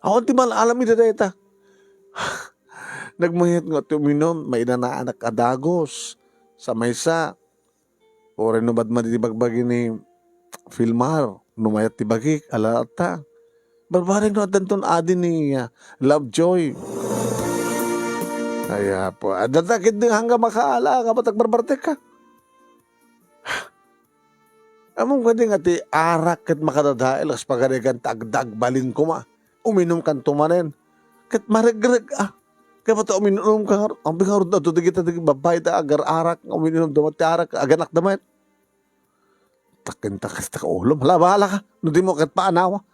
Awan ti mal-alam iti dayta. Nagmayat nga ti uminum, mainanaanak a dagus. Sa maysa, uray no madmadi ti bagbagi ni Filmar, no mayat ti bagik, ala ta. Barbarek no addanton adi ni, ah, Lovejoy. Ay, apo. Adda ta ket di hangga makaala, nga ba't agbarbartek ka? Ammom kadi nga ti arak ket makadadael, kas pagarigan ta agdagbalin koma. Uminumkanto manen. Ket maregreg a. Kaya pati uminum ka ngarud, ang pingarud na to, dagita, dagiti babae ta agar-arak, uminum da met ti arak, aganakda met. Takin-takin ta ka ulo. Hala, bahala ka. No di mo ket paanawa.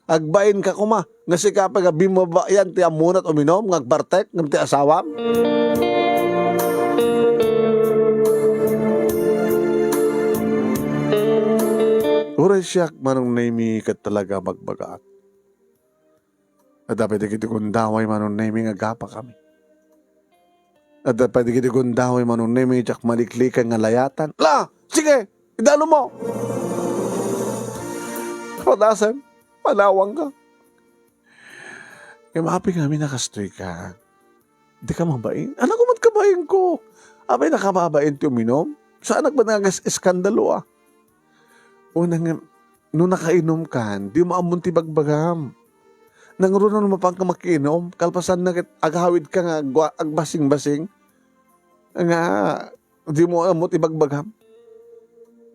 Agbain ka koma, nga sika pay nga bimmabayan ti ammona ti uminum nga agbartek ngem ti asawam? Uray siak, Manong Nemy, ket talaga bagbagaak. Adda pay dagiti gundaway, Manong Nemy, nga agapakami. Adda pay dagiti gundaway, Manong Nemy, diak maliklikan nga layatan. La! Sige! Idalom mo! Padasem, panawang ka. Ngem apay ngamin a kastoy ka? Dika mabain? Ania met kabainko? Apay, nakababain ti uminum? Saanak met nga agas-, eskandalo a? Una nga, no nakainumkan, dimo ammon ti bagbagam. Nangruna no mapanka makiinum, kalpasanna ket agawidka nga agwa-, agbasingbasing, nga dimo ammo ti bagbagam.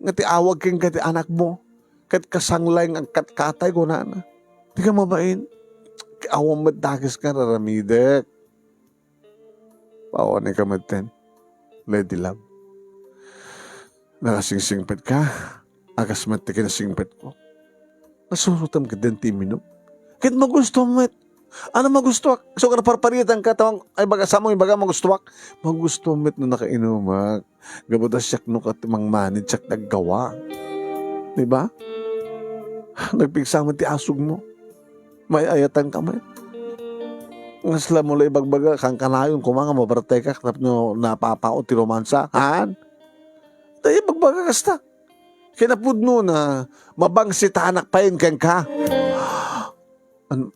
Nga ti awag kenka ti anakmo, ket kasanglay nga agkatkatay, kunana. Dika mabain. Awan met dakes nga ar-aramidek. Pawan ka metten, Lady Love. Nakasingsingpet ka, a kas met ti kinasingpetko. Nasurotem ketdin ti iminum. Ket magusto met. Ania magustuak? Isu nga parparitan ka, tawang, ay, baga, saan mo ibaga magustuak? Magusto met no nakainumak. Gapu ta siak no ket mangmanid, siak naggawa. Di ba? Nagpigsa met ti asugmo. May-ayatan ka met. Ngasla mo la ibagbaga, kankanayon koma nga mabartekak tapno napapaot ti romansa. Haan? Ta ibagbaga kasta. Kinapudno na, mabangsitanak pay kenka. An-,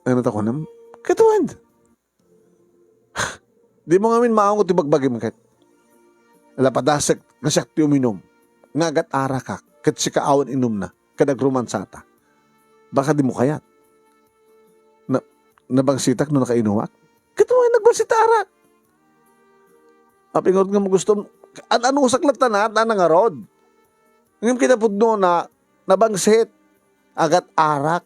ano ta kunem? Ket wen. Di mo ngamin maango ti bagbagim ket. Ala, padasek nga siak ti uminum. Nga agat-arakak, ket sika awan inumna, ket nagromansata. Baka di mo kayat. Na, nabangsitak no nakainumak? Ket wen, nagbangsitarak. Apay ngarud nga magusto, an-anusak latta na, at nangarod. Ngem kinapudno na, nabangsit. Agat-arak.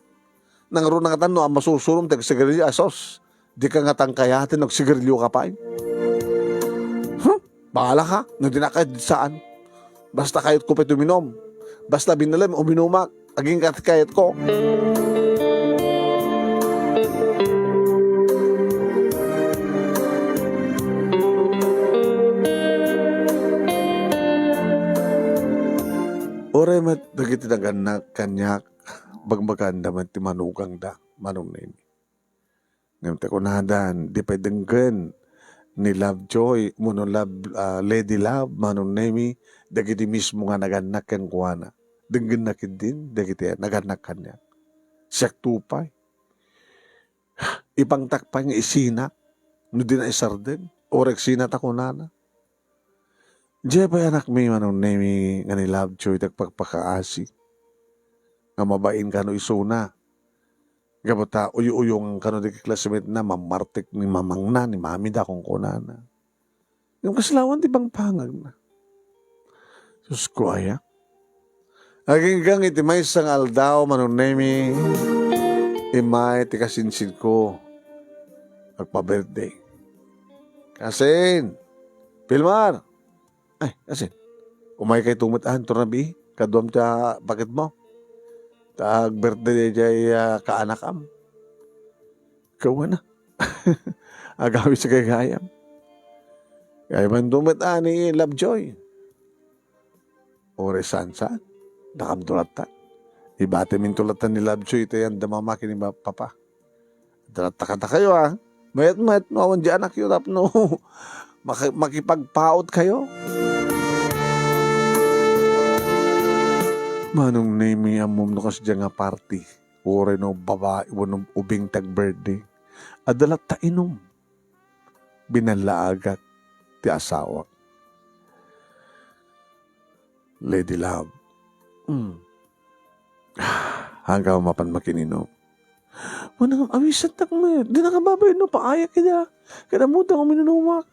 Nangruna ngatan no, a masusurom ti agsigarilyo, asos. Dika ngatan kayaten no agsigarilyo ka pay. Huh? Bahala ka. No di na kayat, saan. Basta kayatko pay ti uminum. Basta binalem, uminumak. Agingga ti kayatko. Uray met dagiti nagannak kaniak, bagbaganda met ti manugangda, Manong Nemy. Ngem ta kunadan, di pay denggen ni Lovejoy, wenno Love, ah, Lady Love, Manong Nemy, dagiti mismo nga nagannak kenkuana. Denggenna ketdin dagiti nagannak kaniak. Siak to pay. Ipangtak pay nga isina, no di na isardeng, uray agsinata kunana. Diay pay anakmi, Manong Nemy, nga ni Lovejoy ti agpakpakaasi. Nga mabain kano isuna. Gapu ta uyo-uyongan kano dagiti classmate na, mamartek ni mamangna, ni mamida, kunkunana. Ngem kasla awan ti pangpangagna. Sus ko aya. Agingga iti maysa nga aldaw, Manong Nemy, immay ti kasinsinko. Agpa-birthday. Kasin! Pilmar! Ay, kasin. Umaykayto met, ah, inton rabii, kaduam ti, ah, paketmo. Ta ag-birthday daydiay, ah, kaanakam. Kawana. Agawidka gayam. Gayam met, ah, ni Lovejoy. Uray saan-saan. Dakam tulatan. Ibatiminto latan ni Lovejoy iti ayan da mamaki ni ma-, papa. Adda latta kadakayo, ah. Mayat met, no awan di anakyo tapno maki-, makipagpautkayo. Manong Nemi, ammom no kasdiay nga party, uray no babai wenno ubing ti ag-birthday, adda latta inum. Binallaagak ti asawak. Lady Love. Mm. Haanka mapan makininum. Manang awisantak met. Dinaka babain no paayak ida. Ket ammoda nga uminunumak.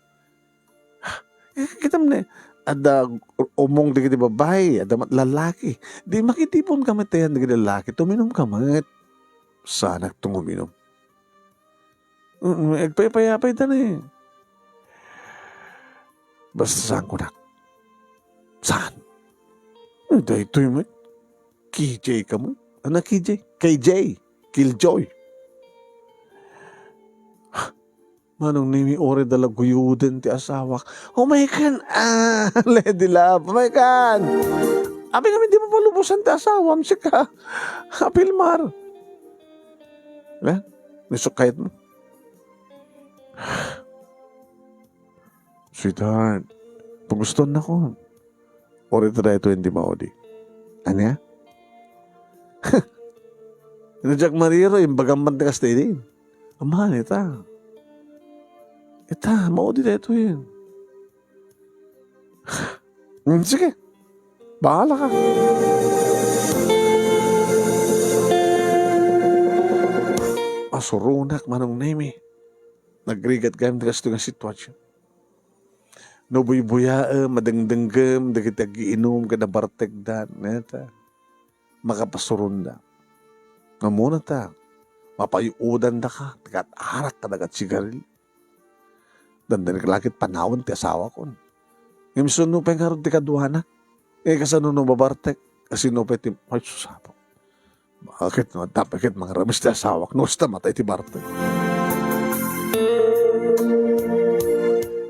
Kitam ne, adda umong dagiti babai, adda met lalaki. Di makitiponka met ayan dagiti lalaki, tuminumka met. Saanakto nga uminum. Mm, agpaypayapay ta ni. Basta saan kunak. Saan? Eh, daytoy met. K J ka met. Ano K J? K J. Killjoy. Manong Nemi, uray da la guyoden ti asawak. Umaykan, ah, Lady Love, umaykan. Apay ngamin di mo palubosan ti asawam, sika. Apilmar. Eh? Ni sukayat mo. Sweetheart, pagustuannakon. Uray ta daytoy ti maudi. Ania? Ni Jack Mariro, imbagam man ti kasta idi. Aman, ita. Ita, maudi daytoy. Hmm, sige. Bahala ka. Asuronak, Manong Nemi. Nagrigat gayam ti kastoy nga sitwasyon. No buybuyaem, madengdenggem dagiti agiinum ken abartekda, neta, makapasuronda. Ammona ta, mapayuodandaka ti kat-arak kadagiti sigarilyo. Dandani ka la ket panawen ti asawakon. Ngem sino pay ngarud ti kaduanak? Eh, kasano no mabartek? Kasino pay ti, ay, sus, apo. Bakit no, dapat ket mangramis ti asawak no kasta matay ti bartek.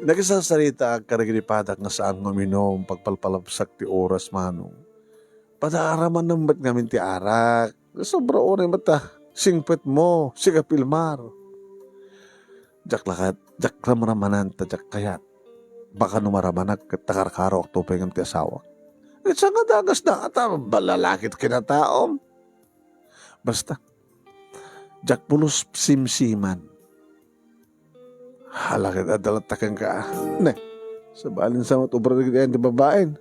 Nakisarsaritaak kadagiti padak nga saan nga uminum, pagpalpalabsak ti oras, Manong. Padaaramanem met ngamin ti arak. Sobra unay met ta, singpetmo, sika Pilmar. Diak lakat, diak ramramanan ta diak kayat. Baka no maramanak ket takarkaroakto pay ngem ti asawak. Ket saan nga dagasna, ata balalaki ti kinataom. Basta, diak pulos simsiman. Hala ket adda latta kenka. Ne, sabali sa met ubra dagiti ayan ti babaen.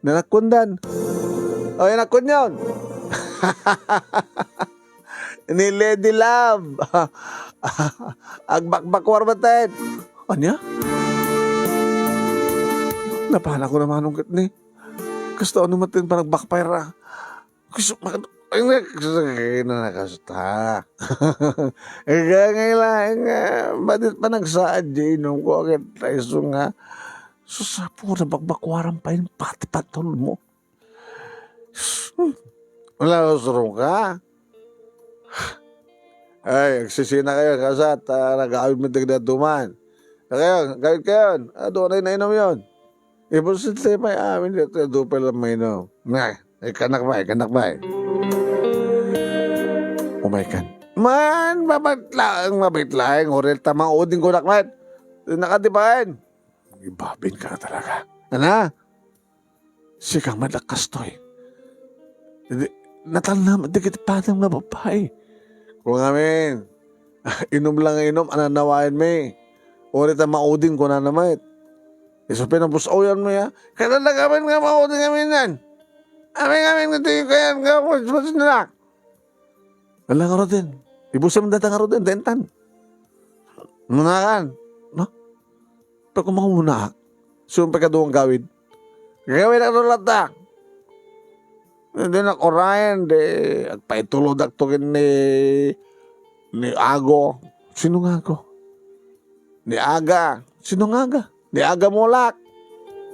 Nanakkondan. O, inakkonyon. Ni Lady Love. Agbakbakuar met. Ania? Napanak ko na Manong ket ni. Kasta ano met ti panagbakpayra. Gusto, mak-, ay, nak-, ay, na, nakasta. Kaya ngayon lang, eh, badit pa nagsaad di inom ko, agad tayo nga, sus, apo, nabakbakwaran pa yung pati patol mo. Hmm. Wala ko surong ka. Ay, agsisina kayo, kasat, ah, nag-aawid mo dagdag duman. Na kayo, gawid kayo. Ah, doon ay nainom yun. Ibusin tayo may amin dito, dupay lang may inom. Nga, ikanak ba, ikanak ba? Umaykan. Man, mabait laeng, mabait laeng, orel ta mauding ko nakmat. Nakatipain. Ibabin ka talaga. Ana? Sika met a kastoy. Di, natalna met dagiti padam nga babai. Kung amin, inum lang nga inum, ananawaen mi. Uri ta mauding, kunana met. Isu pinabus-oyan mo ya. Kaya nagamin nga mauding amin yan. Amin, amin nga tingin ko yan, nga, mas, mas nila. Ala nga Roden. Ibusan mo data nga Roden, dentan. Munakan. No? Pero kung makamuna, sumpay ka duwang gawid. Gawid ang latta. Hindi na kurayan, di agpaitulodak to kin ni, ni Ago. Sino nga Ago? Ni Aga. Sino nga Aga? Ni Aga Mulak.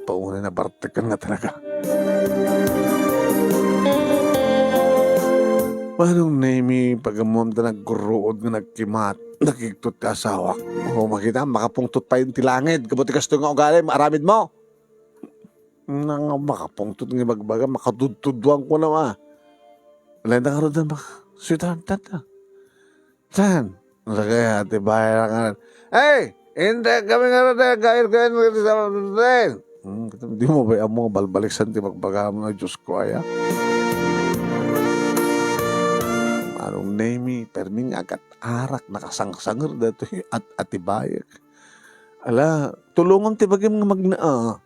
Paunay nabartekkan nga talaga. Manong Nemi, pag-ammoam ta nagkurruod nga nagkimat, nakigtot ti asawak. O, makita, makapungtot pay ti langit. Gapu ti kastoy nga ugali, maaramid mo. Nang makapungtot nga ibagbaga, makatudtuduan ko na, ah. Alay, nakarudan ba? Sweetheart, tata. Saan? Lagay, ati, bahay lang. Hey! Hindi kami nga rin, gair ko yun, sa Hmm, di mo ba ammo balbaliksan ti bagbaga mo, Diyos ko, aya? Manong Nemi, permi nga agat-arak, nakasangsanger datoy at atibayek. Ala, tulongam ti bagim nga magna-, ah.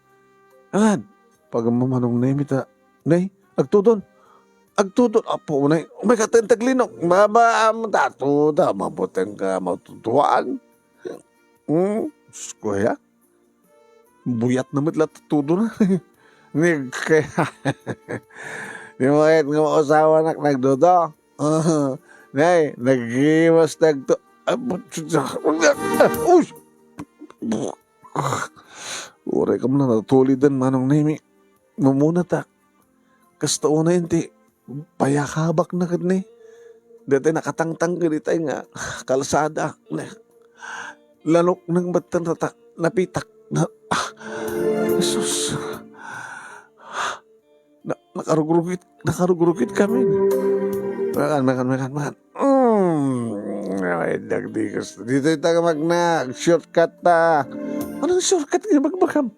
Alan, pag-ammo Manong Nemi ta, Nay, agtudon. Agtudon, apo, Nay. Umay ka, tentag linok. Baba, am, tato, ta, mabuteng ka, matutuan. Hmm, Diyos ko, ya. Buyat na met la tudo na. Ni, kaya, di mo kayat nga mausawa nak nagdudo? Nay, nagiwas nagto-, ah, uy! Uray ka man natuliden, Manong Nemi. Mamuna ta. Kasta unay ti payakabak na ket ni. Daytoy nakatangtang ket itay nga kalsada. Lanok nang batten rata. Napitak. Na, ah, Jesus. Na, nakarugrugit, nakarugrugit kami. Makan, makan, makan, makan. Mm. Ay, dagdigas. Dito ita magna, shortcut ta. Anong shortcut nga bagbagam?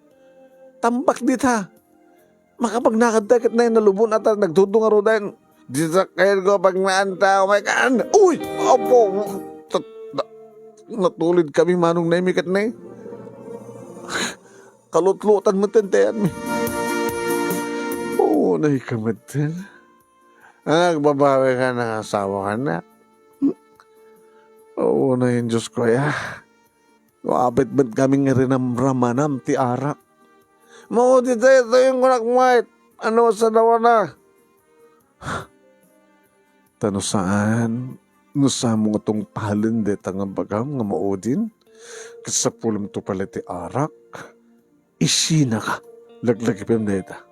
Tambak dita. Makapagnakad ta ket nay nalubon ata nagtudong a rudan. Dita kayo ko pag naan ta, oh my God. Uy! Apo! Tat-, na-, natulid kami Manong Nemi ket nay. Kalutlutan met ti ayanmi. Oo, nay ka met. Anak, babawi ka, nakasawa ka na. Oo, nay, Diyos ko, ya. Apit met kami nga rinamramanam ti arak. Maudi tayo, tayo yung kunak mo, eh. Ano sa dawa na? Ta no saan, no saan mo nga tungpalen deta nga bagam nga maudin, ket sapulem to pala ti arak, isina ka. Laglagipem deta.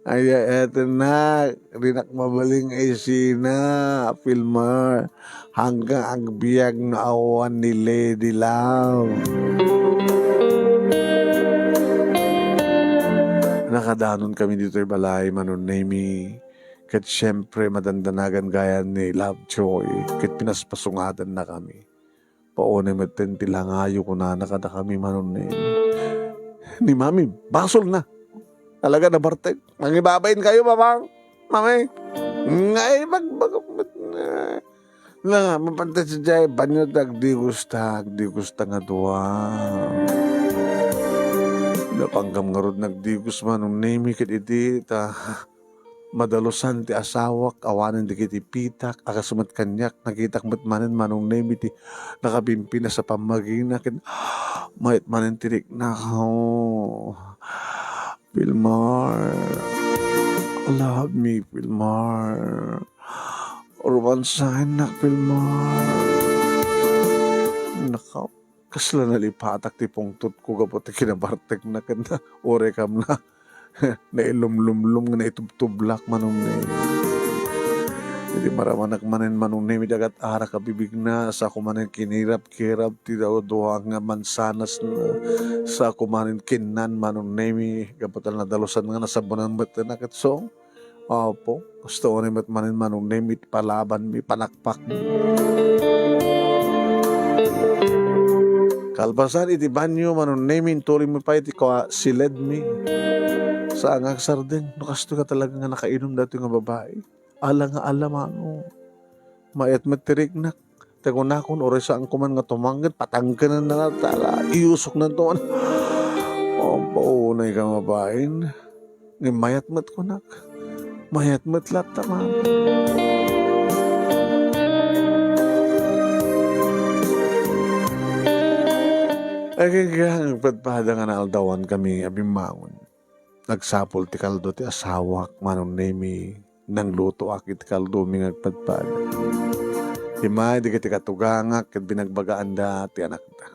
Aya, eto na, dinak mabaling isina, Pilmar. Hanggang agbiag no awan ni Lady Love. Nakadanon kami ditoy balay, Manong Nemi. Ket siempre, madandanagan gayam ni Lovejoy. Ket pinaspasungadan na kami. Paunay met ti langayo kunana kadakami, Manong Nemi. Ni Mami, basol na. Talaga nabartek. Mangibabain kayo, Mamang. Mami. Ngay, bag-, bag-, bag-, na, mapanta sadiay banyo ta agdigos ta, agdigos ta nga dua. Napanggam ngarud nagdigos Manong Nemi ket idi ta madalusan ti asawak, awanen dagiti pitak, a kas met kaniak, nakitak met manen Manong Nemi ti nakabimpinasa pammagina, ket mayat manen ti riknak. Oh, Pilmar, love me, Pilmar. Romansahennak, Pilmar. Nakaw. Kasla nalipatak ti pungtotko gapu ti kinabartekna ken na-, uray kam na nailumlumlum nga naitubtublak Manong Nemi. Idi maramanak manen Manong Nemi, dagat arak a bibigna, sako manen kinirap-kirap ti daw-, dua nga mansanas na, sako manen kinnan Manong Nemi, gapu ta nadalusan nga nasabunan met na ket so, Apo, kasta unay met manen Manong Nemi ti palabanmi, panakpakmi. Kalpasan iti banyo, Manong Nemi, intuloymi pay ti kua-, siledmi. Saan nga agsardeng, no kastoy ka talaga nga nakainum datoy nga babai. Ala nga ala, Manong. Mayat met ti riknak. Ta kunakon, uray saanko man nga tumangnged, patangkenen na tala, iyusoknen to man. Apo, unay ka mabain. Ngem mayat met kunak. Mayat met latta man. Agingga, agpadpada nga naaldawan kami a bimmangon. Nagsapul ti kaldo ti asawak, Manong Nemi, nanglutoak iti kaldomi nga agpadpada. Immay dagiti katugangak ket binagbagaanda ti anakda.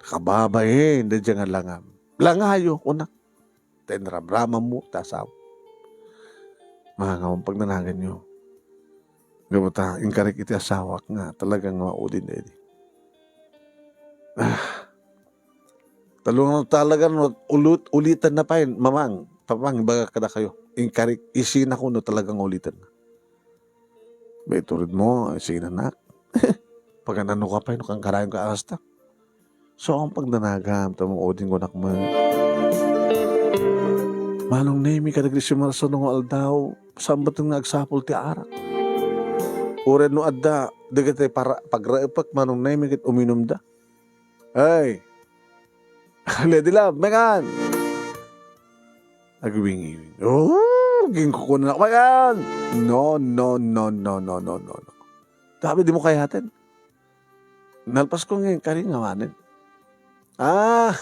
Kababain, daydiay nga langam. Langayo, kunak. Ta inramramammo ti asawa. Mga nga, pagnanaganyo. Gapu ta, inkarik iti asawak nga talaga nga maudin daydi. Ah. Talong talaga no ulit, ulitan na pay, mamang, papang, ibaga kadakayo. Inkarik, isina ko no talaga nga ulitan na. Bay, turid mo, isina nak. Paganano ka pay, no, kangkarayon ka kasta. So, ang pagdanagam, tamang udin ko nak man. Manong Nemi, kadagiti simarso nga aldaw, sambaten nga agsapul ti arak. Uray no adda, dagiti para, pagraepek, Manong Nemi, ket uminumda. Ay! Lady Love, mekan! Agwingiwing. Oh, ginkukuna na, mekan! No, no, no, no, no, no, no, no. Tabi, di mo kayaten. Nalpas ko ngayon, kari nga manen. Ah,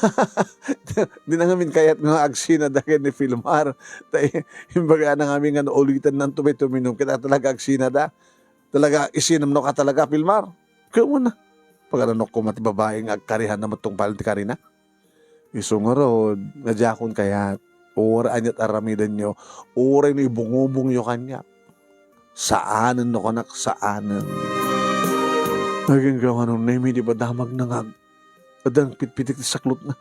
di na ngamin kayat nga agsina da ken ni Filmar. Tay, imbaga na ngamin nga naulitan ng tubay tuminom. Kita talaga agsina da. Talaga, isinam no ka talaga, Filmar. Kaya mo na. Pagkaranok ko mati babae nga agkarihan na matungpal ti karina. Isu ngarud, nga diakon kayat. Uray aniat aramidanyo. Uray no ibungubong yo kanya. Saanen no kanak, saanen. Aginggawa no Nemi di ba damag nangag. Adang pitpitik ti saklot na.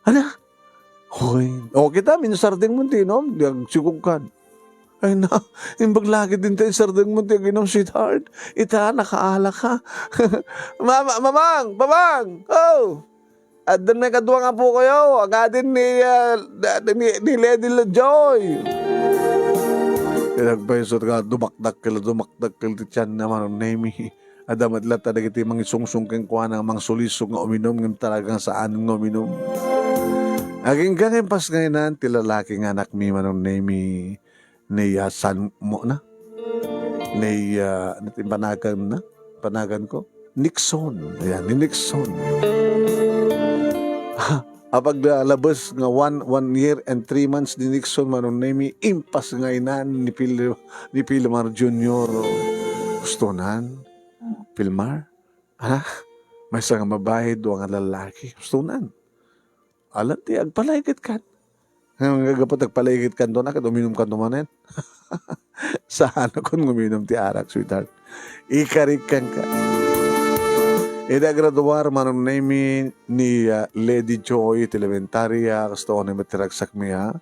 Ala? Hoy. O kita, minsardeng mo ti inom. Di agsikog kan. Ay na, imbag lagi din tayo sardeng mo ti aginom, sweetheart. Ita, nakaala ka. Mama, mamang, mamang! Oh! Addan may kadua nga apo kayo, agadin ni, ah, da-, ni, ni Lady Joy. Kaya nagpayso nga dumakdakkel, dumakdakkel ti tiyan na Manong Nemi. Adda met latta dagiti mangisungsong kenkuana nga mangsulisog nga uminom, ngem talagang saan nga uminom. Agingga nga impas nga inan ti lalaki nga anakmi Manong Nemi. Ni, ah, San mo na? Ni, ah, ano ti panagan na? Panagan ko? Nixon. Ayan, ni Nixon. Apag, ah, labas nga one, one year and three months ni Nixon, Manong Nemi, impas nga inan ni Pil-, ni Pilmar Junior. Gusto nan? Pilmar? Ha? Maysa nga babae, dua nga lalaki. Gusto nan? Alam ti agpalaigit kan. Nga gapu ti agpalaigit kan, dua na ket uminum kan manen. Saan kon uminum ti arak, sweetheart. Ikarik kan ka. Ida graduar, Manong Nemi, ni, ah, Lady Joy, ti elementarya, kasto ni met ti ragsakmi, ha?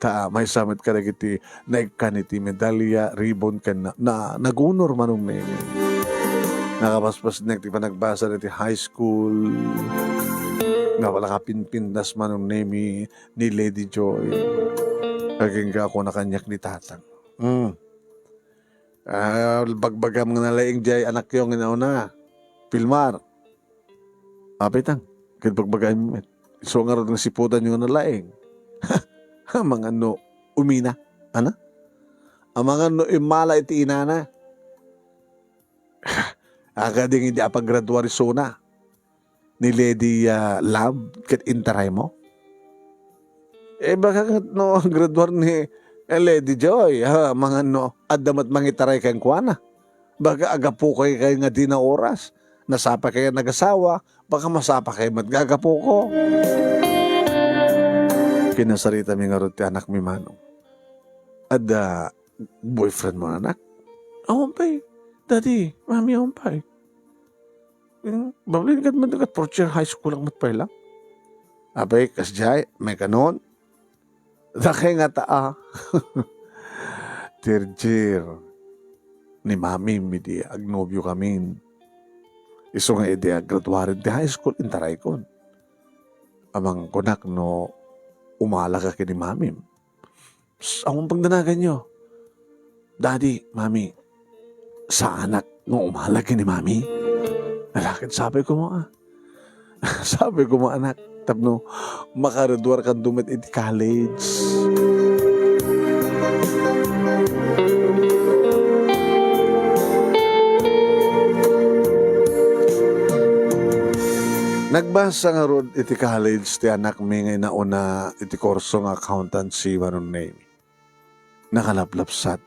Ta, maysa met kadagiti naikkan iti medalya, ribbon, ken na, na, nagunor Manong Nemi. Nakapaspas nek ti panagbasa iti high school. Nga wala ka pinpindas Manong Nemi ni Lady Joy. Agingga ko na kaniak ni Tatang. Hmm. Ah, bagbagam nga nalaing jay anakyo nga nauna. Pilmar. Apay tang, ket bagbagaem met. Isu ngarud nga siputanyo nga nalaing. Amangan no umina, ana? Amangan no immala iti inana. Agadi nga idi apagraduar isuna ni Lady, ah, Love ket intaray mo? Eh, baka ket no graduar ni, eh, Lady Joy, ha, amangan no adda met mangitaray kenkuana. Baka agapukayo kay nga di na oras. Nasapa kayo nagasawa, baka masapa kayo met nga agapuko. Kinasarita mi ngarud ti anak mi, Manong. Adda boyfriend mo, anak? Awan pay, Daddy, Mami, awan pay. Hmm, bablin kat man kat fourth year high school lang met pay lang. Apay, kasdiay, may kanon? Dakay nga ta, ah. Third year ni Mami, idi agnobyo kamin. Isu nga idi agraduaren ti high school, intaraykon. Amang kunak no umala ka ken ni Mami. Psst, awan pagdanaganyo. Daddy, Mami, saanak nga umala ken ni Mami? Ala ket sapay koma, ah. Sapay koma, anak, tapno makaraduar kanto met iti college. Nagbasa ngarud iti college ti anakmi nga inauna iti kurso nga accountancy, Manong Nemi. Nakalaplapsat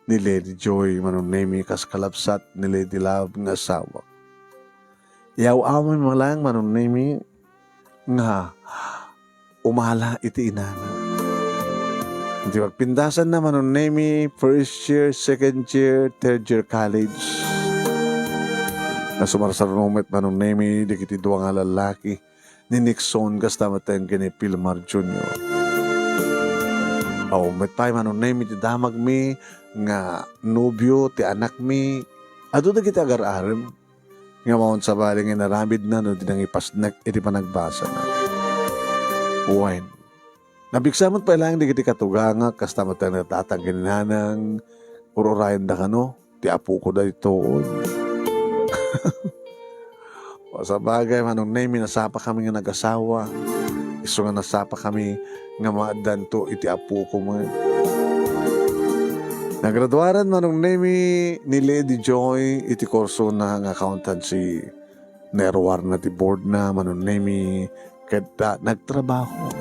ni Lady Joy, Manong Nemi, kas kalapsat ni Lady Love nga asawa. Yaw-amin mo lang, Manong Nemi, nga umala iti inana. Iti pagpindasanna, Manong Nemi, first year, second year, third year college. Nasumarsaruno met, Manong Nemi, dagiti dua nga lallaki, ni Nixon kasta met ken ni Pilmar Junior. Aw, met pay, Manong Nemi, ti damagmi nga nobio ti anakmi. Adu dagiti agar-arem nga maon sabali nga inaramidna no di nangipasnek iti panagbasana. Wen, nabigsa met pay laeng dagiti katugangak, kasta met ti nagtatang ken ni nanang, ur-urayenda kano, ti apoko daytoy. O, sabagay, Manong Nemi, nasapa kami nga nagasawa. Isu nga nasapa kami nga maaddanto iti apoko met. Nagraduaran, Manong Nemi, ni Lady Joy iti kursona nga accountancy. Nairuarna ti boardna, Manong Nemi, ket, ah, nagtrabaho.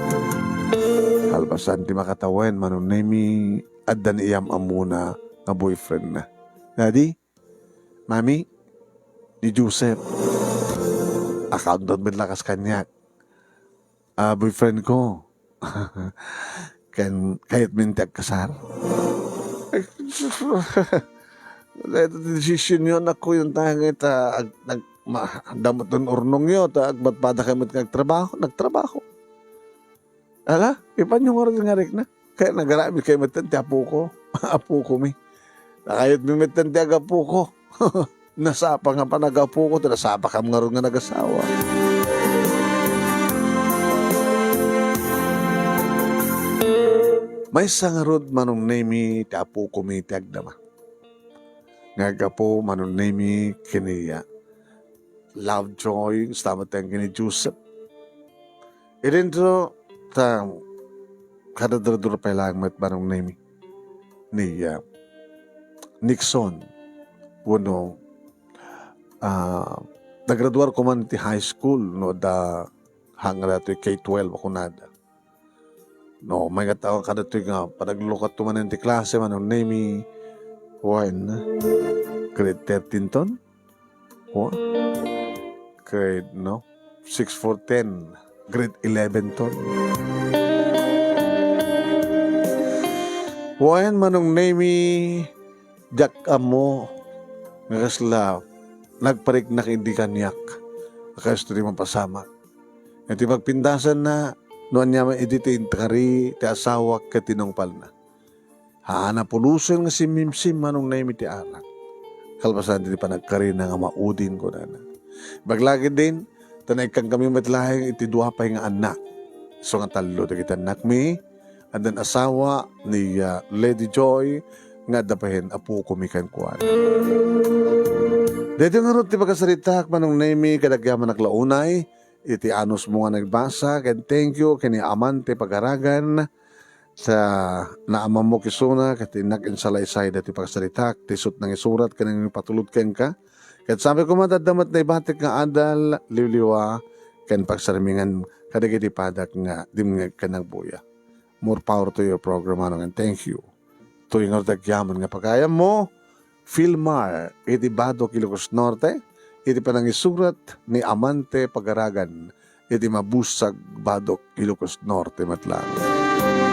Kalpasan ti makatawen, Manong Nemi, adda ni iyam-ammona nga boyfriendna. Daddy, Mami, ni Joseph, accountant met laeng kas kaniak. Ah, boyfriend ko. Ken kayatmin ti agkasar. Ay, dayta ti decision yo, anakko, yun tayo nga ita, ag-, nag-, ma-, damot ng urnong yo, ta agpadpada kayo met nga agtrabaho, nagtrabaho. Ala, ipan yo nga rin nga rikna. Kaya nagarabi kayo met ti apoko. Apoko mi. Nakayatmi met ti agapoko. Nasapa nga panagapuko, ti nasapa kam ngarud nga nagasawa. Maysa ngarud, Manong Nemi, ti apukomi ti agdama. Nga aggapu, Manong Nemi, ken ni, ah, Lovejoy, kasta met ken ni Joseph. Idinto, ta, kadadradura pay laeng met, Manong Nemi, ni, ah, Nixon, wenno, ah, nagraduar ko man ti high school, no, da, hangga datoy K twelve a kunada. No, mayat ako kadatoy nga panaglukat to manen ti klase, Manong Nemi, wen, grade thirteen ton? Wa? Grade, no? Six, four, ten. Grade eleven ton. Wen, Manong Nemi, diak ammo nga kasla nagpariknak idi kaniak a kasta ti mapasamak. Iti pagpindasanna, no ania man idi ti inkari ti asawak ket tinungpalna. Haan a pulosen nga simmimsim, Manong Nemi, ti arak. Kalpasan ti panagkarina nga maudin, kunana. Ibaga la ketdin, ta naikkan kami met laeng iti dua pay nga annak. Isu nga tallo dagiti annakmi, addan asawa ni, ah, Lady Joy, nga adda pay apukomi kenkuana. Daytoy ngarud ti pakasaritak, Manong Nemi, kadagyaman a unay, iti anusmo nga nagbasa, ken thank you ken ni Amante Pagaragan, ta naammoak isuna, ket innak insalaysay daytoy pakasaritak, ti isut nangisurat ken nangipatulod kenka. Ket sapay koma ta adda met naibatik nga adal, liwliwa, ken pagsarmingan kadagiti padak nga dimngeg ken nagbuya. More power to your program, Manong, and thank you. Toy nga dagyaman nga pagayammo, Filmar, iti Badoc, Ilocos Norte, iti panangisurat ni Amante Pagaragan, iti Mabusag, Badoc, Ilocos Norte met laeng.